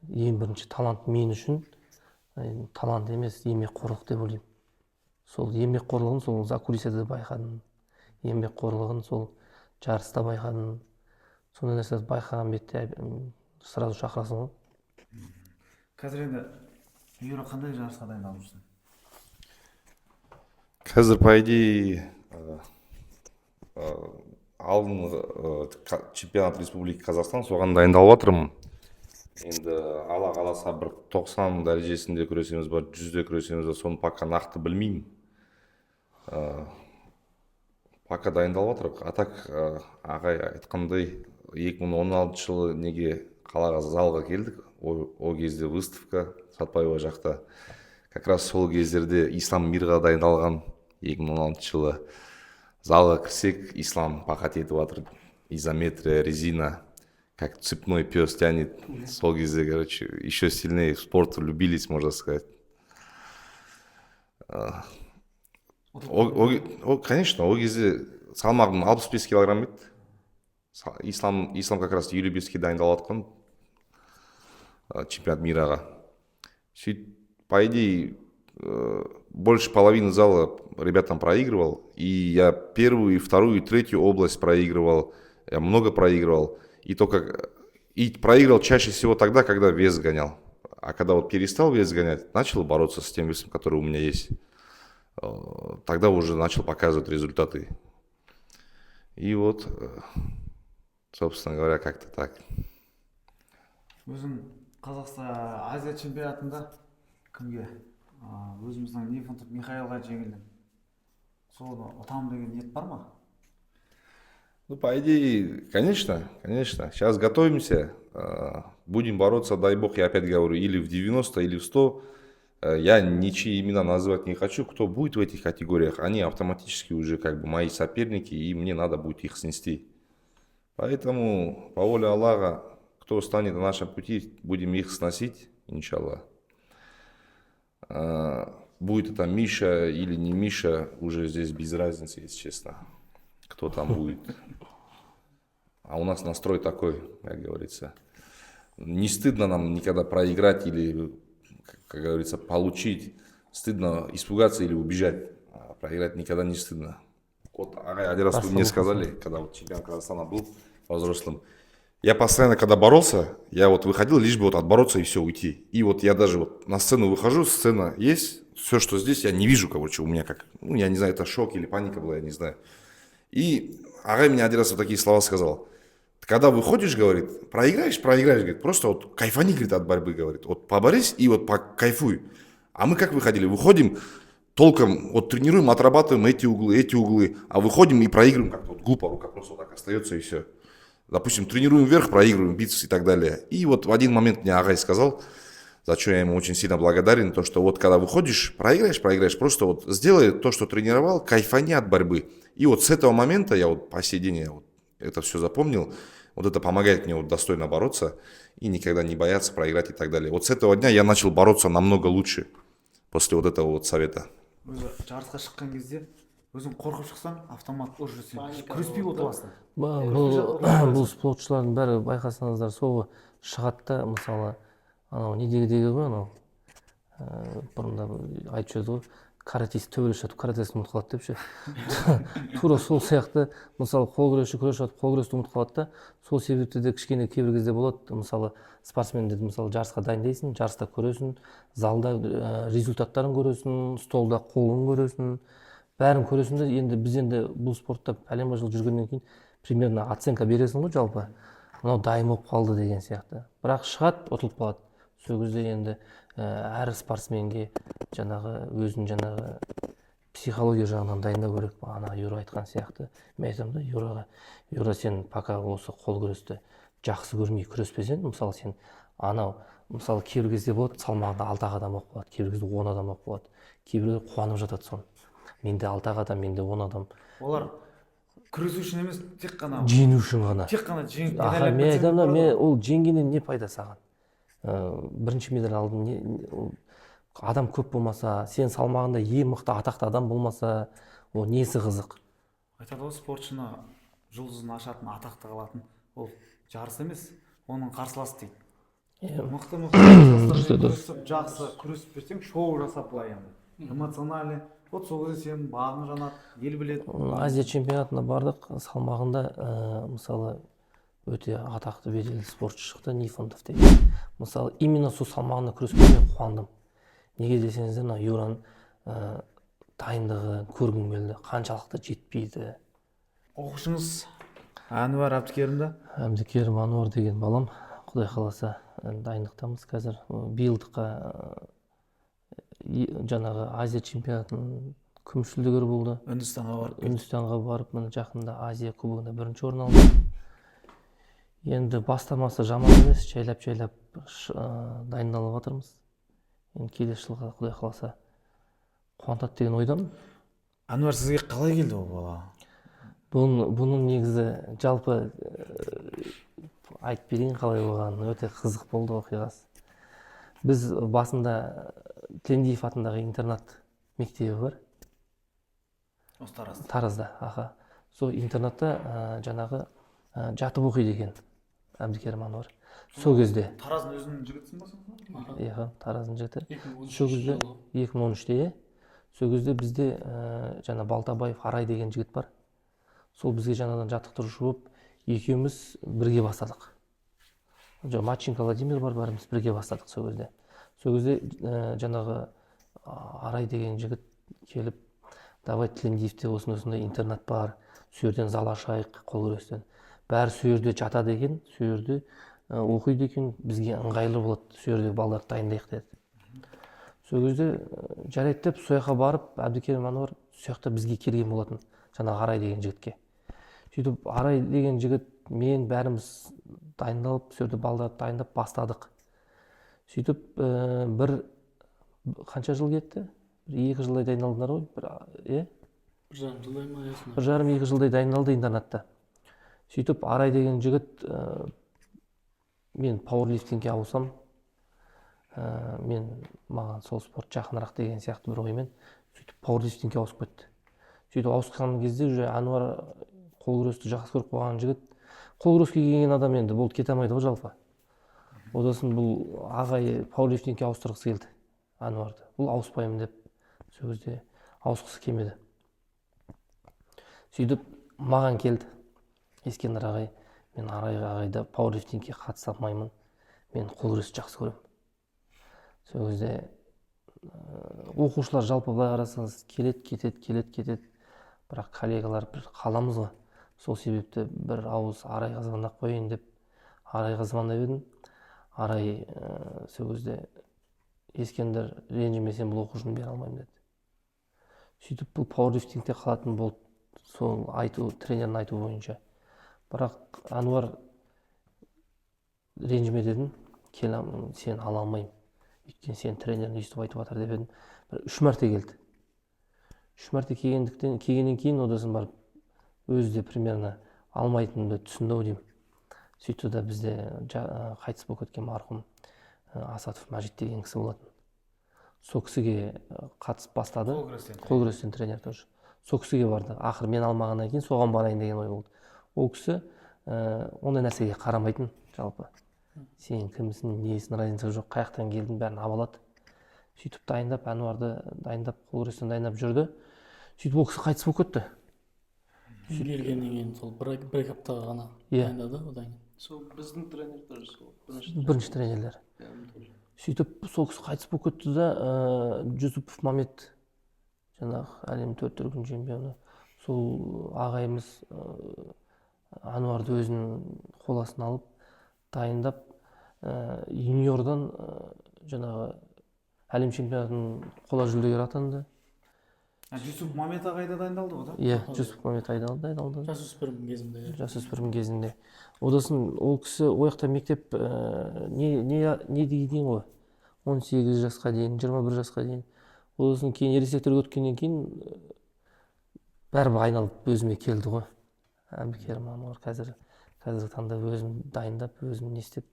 ең бірінші талант мен үшін енді талант емес, еңбекқорлық деп ойлаймын. Сол еңбекқорлығын сол закулисьеде байқадым, еңбекқорлығын сол жарыста байқадым. Сондай нәрселерді байқаған бетте сразу шақырасың ғой. Қазір енді, Юра, қандай жарысқа дайындалып жүрсің? Қазір, по идее, алдыңғы чемпионат Республики Казахстан, соған дайындалып жатырмын. Енді Алла қаласа, бір 90 дәрежесінде күресеміз ба, 100-де күресеміз ба, соны пока нақты білмеймін. Пока дайындалып жатырмық. А так, ағай айтқандай, 2016 жылы неге қалаға, залға келдік. Ол кезде выставка Сатпаева жақта. Как раз сол кездерде Ислам Мирға дайындалған. 2016 жылы залға кірсек, Ислам пахать етіп жатыр, изометрия, резина, как цепной пес тянет. Сол кезде, короче, еще сильнее в спорт влюбились, можно сказать. Конечно, ол кезде салмағым 65 килограмм еді. Ислам как раз 55-ке дайындалып жатқан чемпионат мираға. Сөйтіп, по идее, больше половины зала ребятам проигрывал. И я первую, и вторую, и третью область проигрывал. Я много проигрывал. И только и проигрывал чаще всего тогда, когда вес гонял. А когда вот перестал вес гонять, начал бороться с тем весом, который у меня есть, тогда уже начал показывать результаты. И вот, собственно говоря, как-то так. Өзің Қазақстан, Азия чемпионатында кімге, өзіміздің Нифонтов Михаилға жеңілдің. Соны ұтамын деген ниет бар ма? Ну, по идее, конечно, конечно. Сейчас готовимся, будем бороться, дай бог, я опять говорю, или в 90, или в 100. Я ничьи имена называть не хочу. Кто будет в этих категориях, они автоматически уже как бы мои соперники, и мне надо будет их снести. Поэтому, по воле Аллаха, кто станет на нашем пути, будем их сносить, иншаллах. Будет это Миша или не Миша, уже здесь без разницы, если честно, кто там будет. А у нас настрой такой, как говорится. Не стыдно нам никогда проиграть или, как говорится, получить. Стыдно испугаться или убежать. А проиграть никогда не стыдно. Вот ағай один раз вы мне сказали, когда вот чемпионат Казахстана был по взрослым, Я постоянно, когда боролся, я вот выходил, лишь бы вот отбороться и все, уйти. И вот я даже вот на сцену выхожу, сцена есть, все, что здесь, я не вижу, короче, у меня как, ну, я не знаю, это шок или паника была, я не знаю. И ағай мне один раз вот такие слова сказал. Когда выходишь, говорит, проиграешь, проиграешь, говорит, просто вот кайфани, говорит, от борьбы, говорит. Вот поборись и вот покайфуй. А мы как выходили? Выходим, толком вот тренируем, отрабатываем эти углы, а выходим и проигрываем как-то вот глупо, рука просто вот так остается, и все. Допустим, тренируем вверх, проигрываем бицепс и так далее. И вот в один момент мне ағай сказал, за что я ему очень сильно благодарен, то, что вот когда выходишь, проиграешь, проиграешь, просто вот сделай то, что тренировал, кайфани от борьбы. И вот с этого момента я вот по сей день я вот это все запомнил, вот это помогает мне вот достойно бороться и никогда не бояться проиграть и так далее. Вот с этого дня я начал бороться намного лучше после вот этого вот совета. Өзі жарысқа шыққан кезде өзің қорқып шықсаң, автомат уже сен күреспей ұтыласың. Бұл спортшылардың бәрі, байқасаңыздар, сол шығады да, мысалы, анау недегідегі ғой, анау бұрында айтып жүрді ғой, каратист төбелесіп жатып каратэсін ұмытып қалады деп ше. Тура сол сияқты, мысалы, қол күресші күресіп жатып қол күресті ұмытып қалады да. Сол себепті де кішкене кейбір кезде болады, мысалы, спортсмендерді, мысалы, жарысқа дайындайсың, жарыста көресің, залда результаттарын көресің, столда қолын көресің, бәрін көресің де. Енді біз енді бұл спортта пәленбай жыл жүргеннен кейін примерно оценка бересің ғой, жалпы мынау дайын болып қалды деген сияқты. Бірақ шығады, ұтылып қалады. Сол кезде енді әр спортсменге жаңағы өзін жаңағы психология жағынан дайындау керек. Ана Юра айтқан сияқты, мен айтамын да Юраға: «Юра, сен пока осы қол күресті жақсы көрмей күреспесең, мысалы, сен анау, мысалы, кейбір кезде болады, салмағында алты ақ адам болып қалады, кейбір кезде 10 адам болып қалады, кейбіреулер қуанып жатады соны: менде алты ақ адам, менде 10 адам». Олар күресу үшін емес, тек қана жеңу үшін ғана. Тек қана жеңіп Аха, медаль алып мен кетсем айтамын да, деп мен барады ғой. Ол жеңгеннен не пайда саған? Бірінші медаль алдым, не, ол адам көп болмаса, сен салмағында ең мықты атақты адам болмаса, ол несі қызық? Айтады ғой, спортшыны жұлдызын ашатын, атақты қылатын ол жарыс емес, оның қарсыласы дейді. Иә. Мықты мықты қарсыластармен Дұрыс. күресіп, жақсы күресіп берсең, шоу жасап, былай енді эмоциональный, вот сол кезде сенің бағың жанады, ел біледі. Азия чемпионатына бардық, салмағында мысалы, өте атақты, беделді спортшы шықты, Нифонтов деген. Мысалы, именно сол салмағында күрескенде мен қуандым. Неге десеңіздер, мына Юраның дайындығы көргім келді, қаншалықты жетпейді. Оқушыңыз Әнуар Әбдікерім да. Әбдікерім Ануар деген балам, құдай қаласа, дайындықтамыз қазір. Биылдыққа жаңағы Азия чемпионатының күміс жүлдегері болды. Үндістанға барып келді. Үндістанға барып, міне, жақында Азия кубогында бірінші орын алды. Енді бастамасы жаман емес, жайлап жайлап дайындалып жатырмыз. Енді келесі жылға, құдай қаласа, қуантады деген ойдамын. Әнуар сізге қалай келді ол бала? Бұның негізі жалпы айтып берейін қалай болғанын. Өте қызық болды оқиғасы. Біз басында Тілендиев атындағы интернат мектебі бар. Осы Таразда? Таразда, аха. Сол интернатта жаңағы жатып оқиды екен Әбдікерім Ануар сол кезде. Тараздың өзінің жігітісің ба сен? Иә, Тараздың жігіті. 2013 Сол кезде жылы. 2013-те, иә. Сол кезде бізде жаңа Балтабаев Арай деген жігіт бар, сол бізге жаңадан жаттықтырушы болып, екеуміз бірге бастадық. Жоқ, Матченко Владимир бар, бәріміз бірге бастадық сол кезде. Сол кезде жаңағы Арай деген жігіт келіп: «Давай, Тілендиевте осындай осындай интернат бар, сол жерден зал ашайық қол күрестен, бәрі сол жерде жатады екен, сол жерде оқиды екен, бізге ыңғайлы болады, сол жерде балаларды дайындайық», — деді. Сол кезде жарайды деп, сол жаққа барып, Әбдікерім Ануар сол жақта бізге келген болатын, жаңағы Арай деген жігітке. Сөйтіп Арай деген жігіт, мен, бәріміз дайындалып, сол жерде балаларды дайындап бастадық. Сөйтіп бір қанша жыл кетті, бір 2 жылдай дайындалдыңдар ғой бір, иә? 1,5 жылдай ма, иә, сондай. 1,5-2 жылдай дайындалды интернатта. Сөйтіп Арай деген жігіт мен пауэрлифтингке ауысам, мен, маған сол спорт жақынырақ деген сияқты бір оймен, сөйтіп пауэрлифтингке ауысып кетті. Сөйтіп ауысқан кезде уже Әнуар қол күресті жақсы көріп қойған жігіт. Қол күреске келген адам енді болды, кете алмайды ғой жалпы. Одан соң бұл ағай пауэрлифтингке ауыстырғысы келді Әнуарды, бұл ауыспаймын деп, сол кезде ауысқысы келмеді. Сөйтіп маған келді: «Ескендір ағай, Мен Арай ағайда пауэрлифтингке қатыса алмаймын, мен қол күресті жақсы көремін. Сол кезде оқушылар жалпы былай қарасаңыз, келеді, кетеді, келеді, кетеді, бірақ коллегалар бір қаламыз ғой. Сол себепті бір ауыз Арайға звондап қояйын деп Арайға звондап едім. Арай сол кезде: «Ескендір, ренжімесең, бұл оқушыны бере алмаймын», – деді. Сөйтіп бұл пауэрлифтингте қалатын болды, сол айту, тренердің айтуы бойынша. Бірақ: «Әнуар, ренжіме, – дедім, – келе, сені ала алмаймын, өйткені сенің тренерің өйстіп айтып жатыр», – деп едім. Бір үш мәрте келді. Үш мәрте келгендіктен, келгеннен кейін, одан соң барып өзі де примерно алмайтынымды түсінді ау деймін. Сөйтті да, бізде қайтыс болып кеткен марқұм Асатов Мәжит деген кісі болатын, сол кісіге қатысып бастады. Қол күрестен. Қол күрестен тренер тоже. Сол кісіге барды. Ақыры мен алмағаннан кейін соған барайын деген ой болды. Ол кісі ондай нәрсеге қарамайтын жалпы. Сен кімсің, несің, разница жоқ, қай жақтан келдің, бәрін ала алады. Сөйтіп дайындап, Әнуарды дайындап, қол күрестен дайындап жүрді. Сөйтіп ол кісі қайтыс болып кетті. Келгеннен кейін сол бір екі аптаға ғана дайындады, одан кейін Сол біздің тренер тоже сол бірінші. Бірінші тренерлер. Иә, тоже. Сөйтіп сол кісі қайтыс болып кетті да, Жүсіпов Мамет, жаңағы әлем төрт дүркін чемпионы, сол ағайымыз Әнуарды өзінің қол астына алып дайындап, юниордан жаңағы әлем чемпионатының қола жүлдегері атанды. Жүсіп Мамет ағай да дайындалды ғой, да? Иә, Жүсіп Мамет айдалды, дайындалды. Жасөспірім кезімде, иә. Жасөспірім кезінде. Одан соң ол кісі ол жақта мектеп не дейін ғой, 18 жасқа дейін, 21 жасқа дейін. Одан соң кейін ересектерге өткеннен кейін бәрібір айналып өзіме келді ғой. Әбікерім Ануар қазіргі таңда өзім дайындап, өзім не істеп,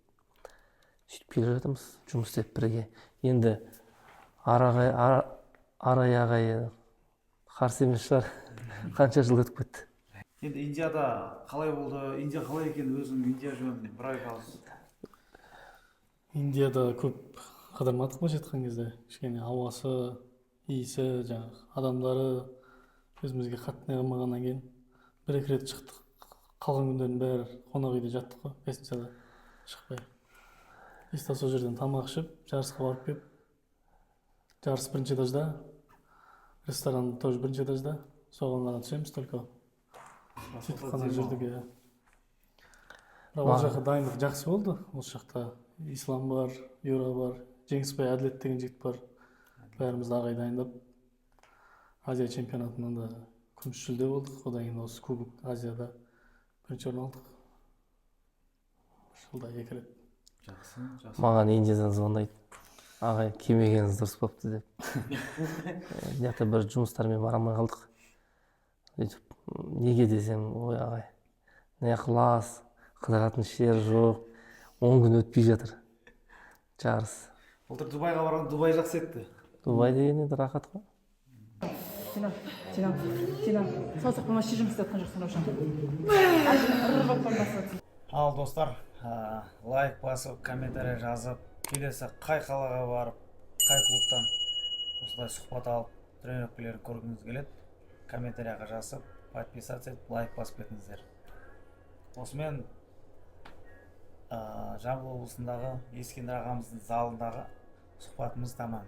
сөйтіп келе жатырмыз жұмыс істеп бірге. Енді Арай ағай қарсы емес шығар, қанша жыл өтіп кетті. Енді Индияда қалай болды? Индия қалай екен? Өзің Индия жөнінде бір екі ауыз. Индияда көп қыдырмадық. Былайша айтқан кезде, кішкене ауасы, иісі, жаңағы адамдары өзімізге қатты не қылмағаннан кейін бір екі рет шықтық. Қалған күндердің бәрі қонақ үйде жаттық қой, гостиницада, шықпай. Чисто сол жерден тамақ ішіп, жарысқа барып келіп, жарыс бірінші этажда, ресторан тоже бірінші этажда, соған ғана түсеміз только. Сөйтіп қана жүрдік, иә. Бірақ ол жаққа дайындық жақсы болды. Осы жақта Ислам бар, Юра бар, Жеңісбай, Әділет деген жігіт бар. Бәрімізді ағай дайындап, Азия чемпионатынан да күміс жүлде болдық. Одан кейін осы Кубок Азияда бірінші орын алдық, бір жылда екі рет. Жақсы, жақсы. Маған Индиядан звондайды: «Ағай, келмегеніңіз дұрыс болыпты», – деп. Мына жақта бір жұмыстармен бара алмай қалдық. Сөйтіп неге десем: «Ой, ағай, мына жақ лас, қыдыратын жер жоқ, 10 күн өтпей жатыр жарыс». Былтыр Дубайға барған, Дубай жақсы еді. Дубай деген енді рахат қой. Тина, Тина, Тина, саусақпен вообще жұмыс істеп жатқан жоқсың, Раушан. Ыр. Ал достар, лайк басып, комментарий жазып, келесі қай қалаға барып, қай клубтан осылай сұхбат алып, тренировкалерін көргіңіз келеді, комментарияға жазып, подписаться етіп, лайк басып кетіңіздер. Осымен Жамбыл облысындағы Ескендір ағамыздың залындағы сұхбатымыз тамам.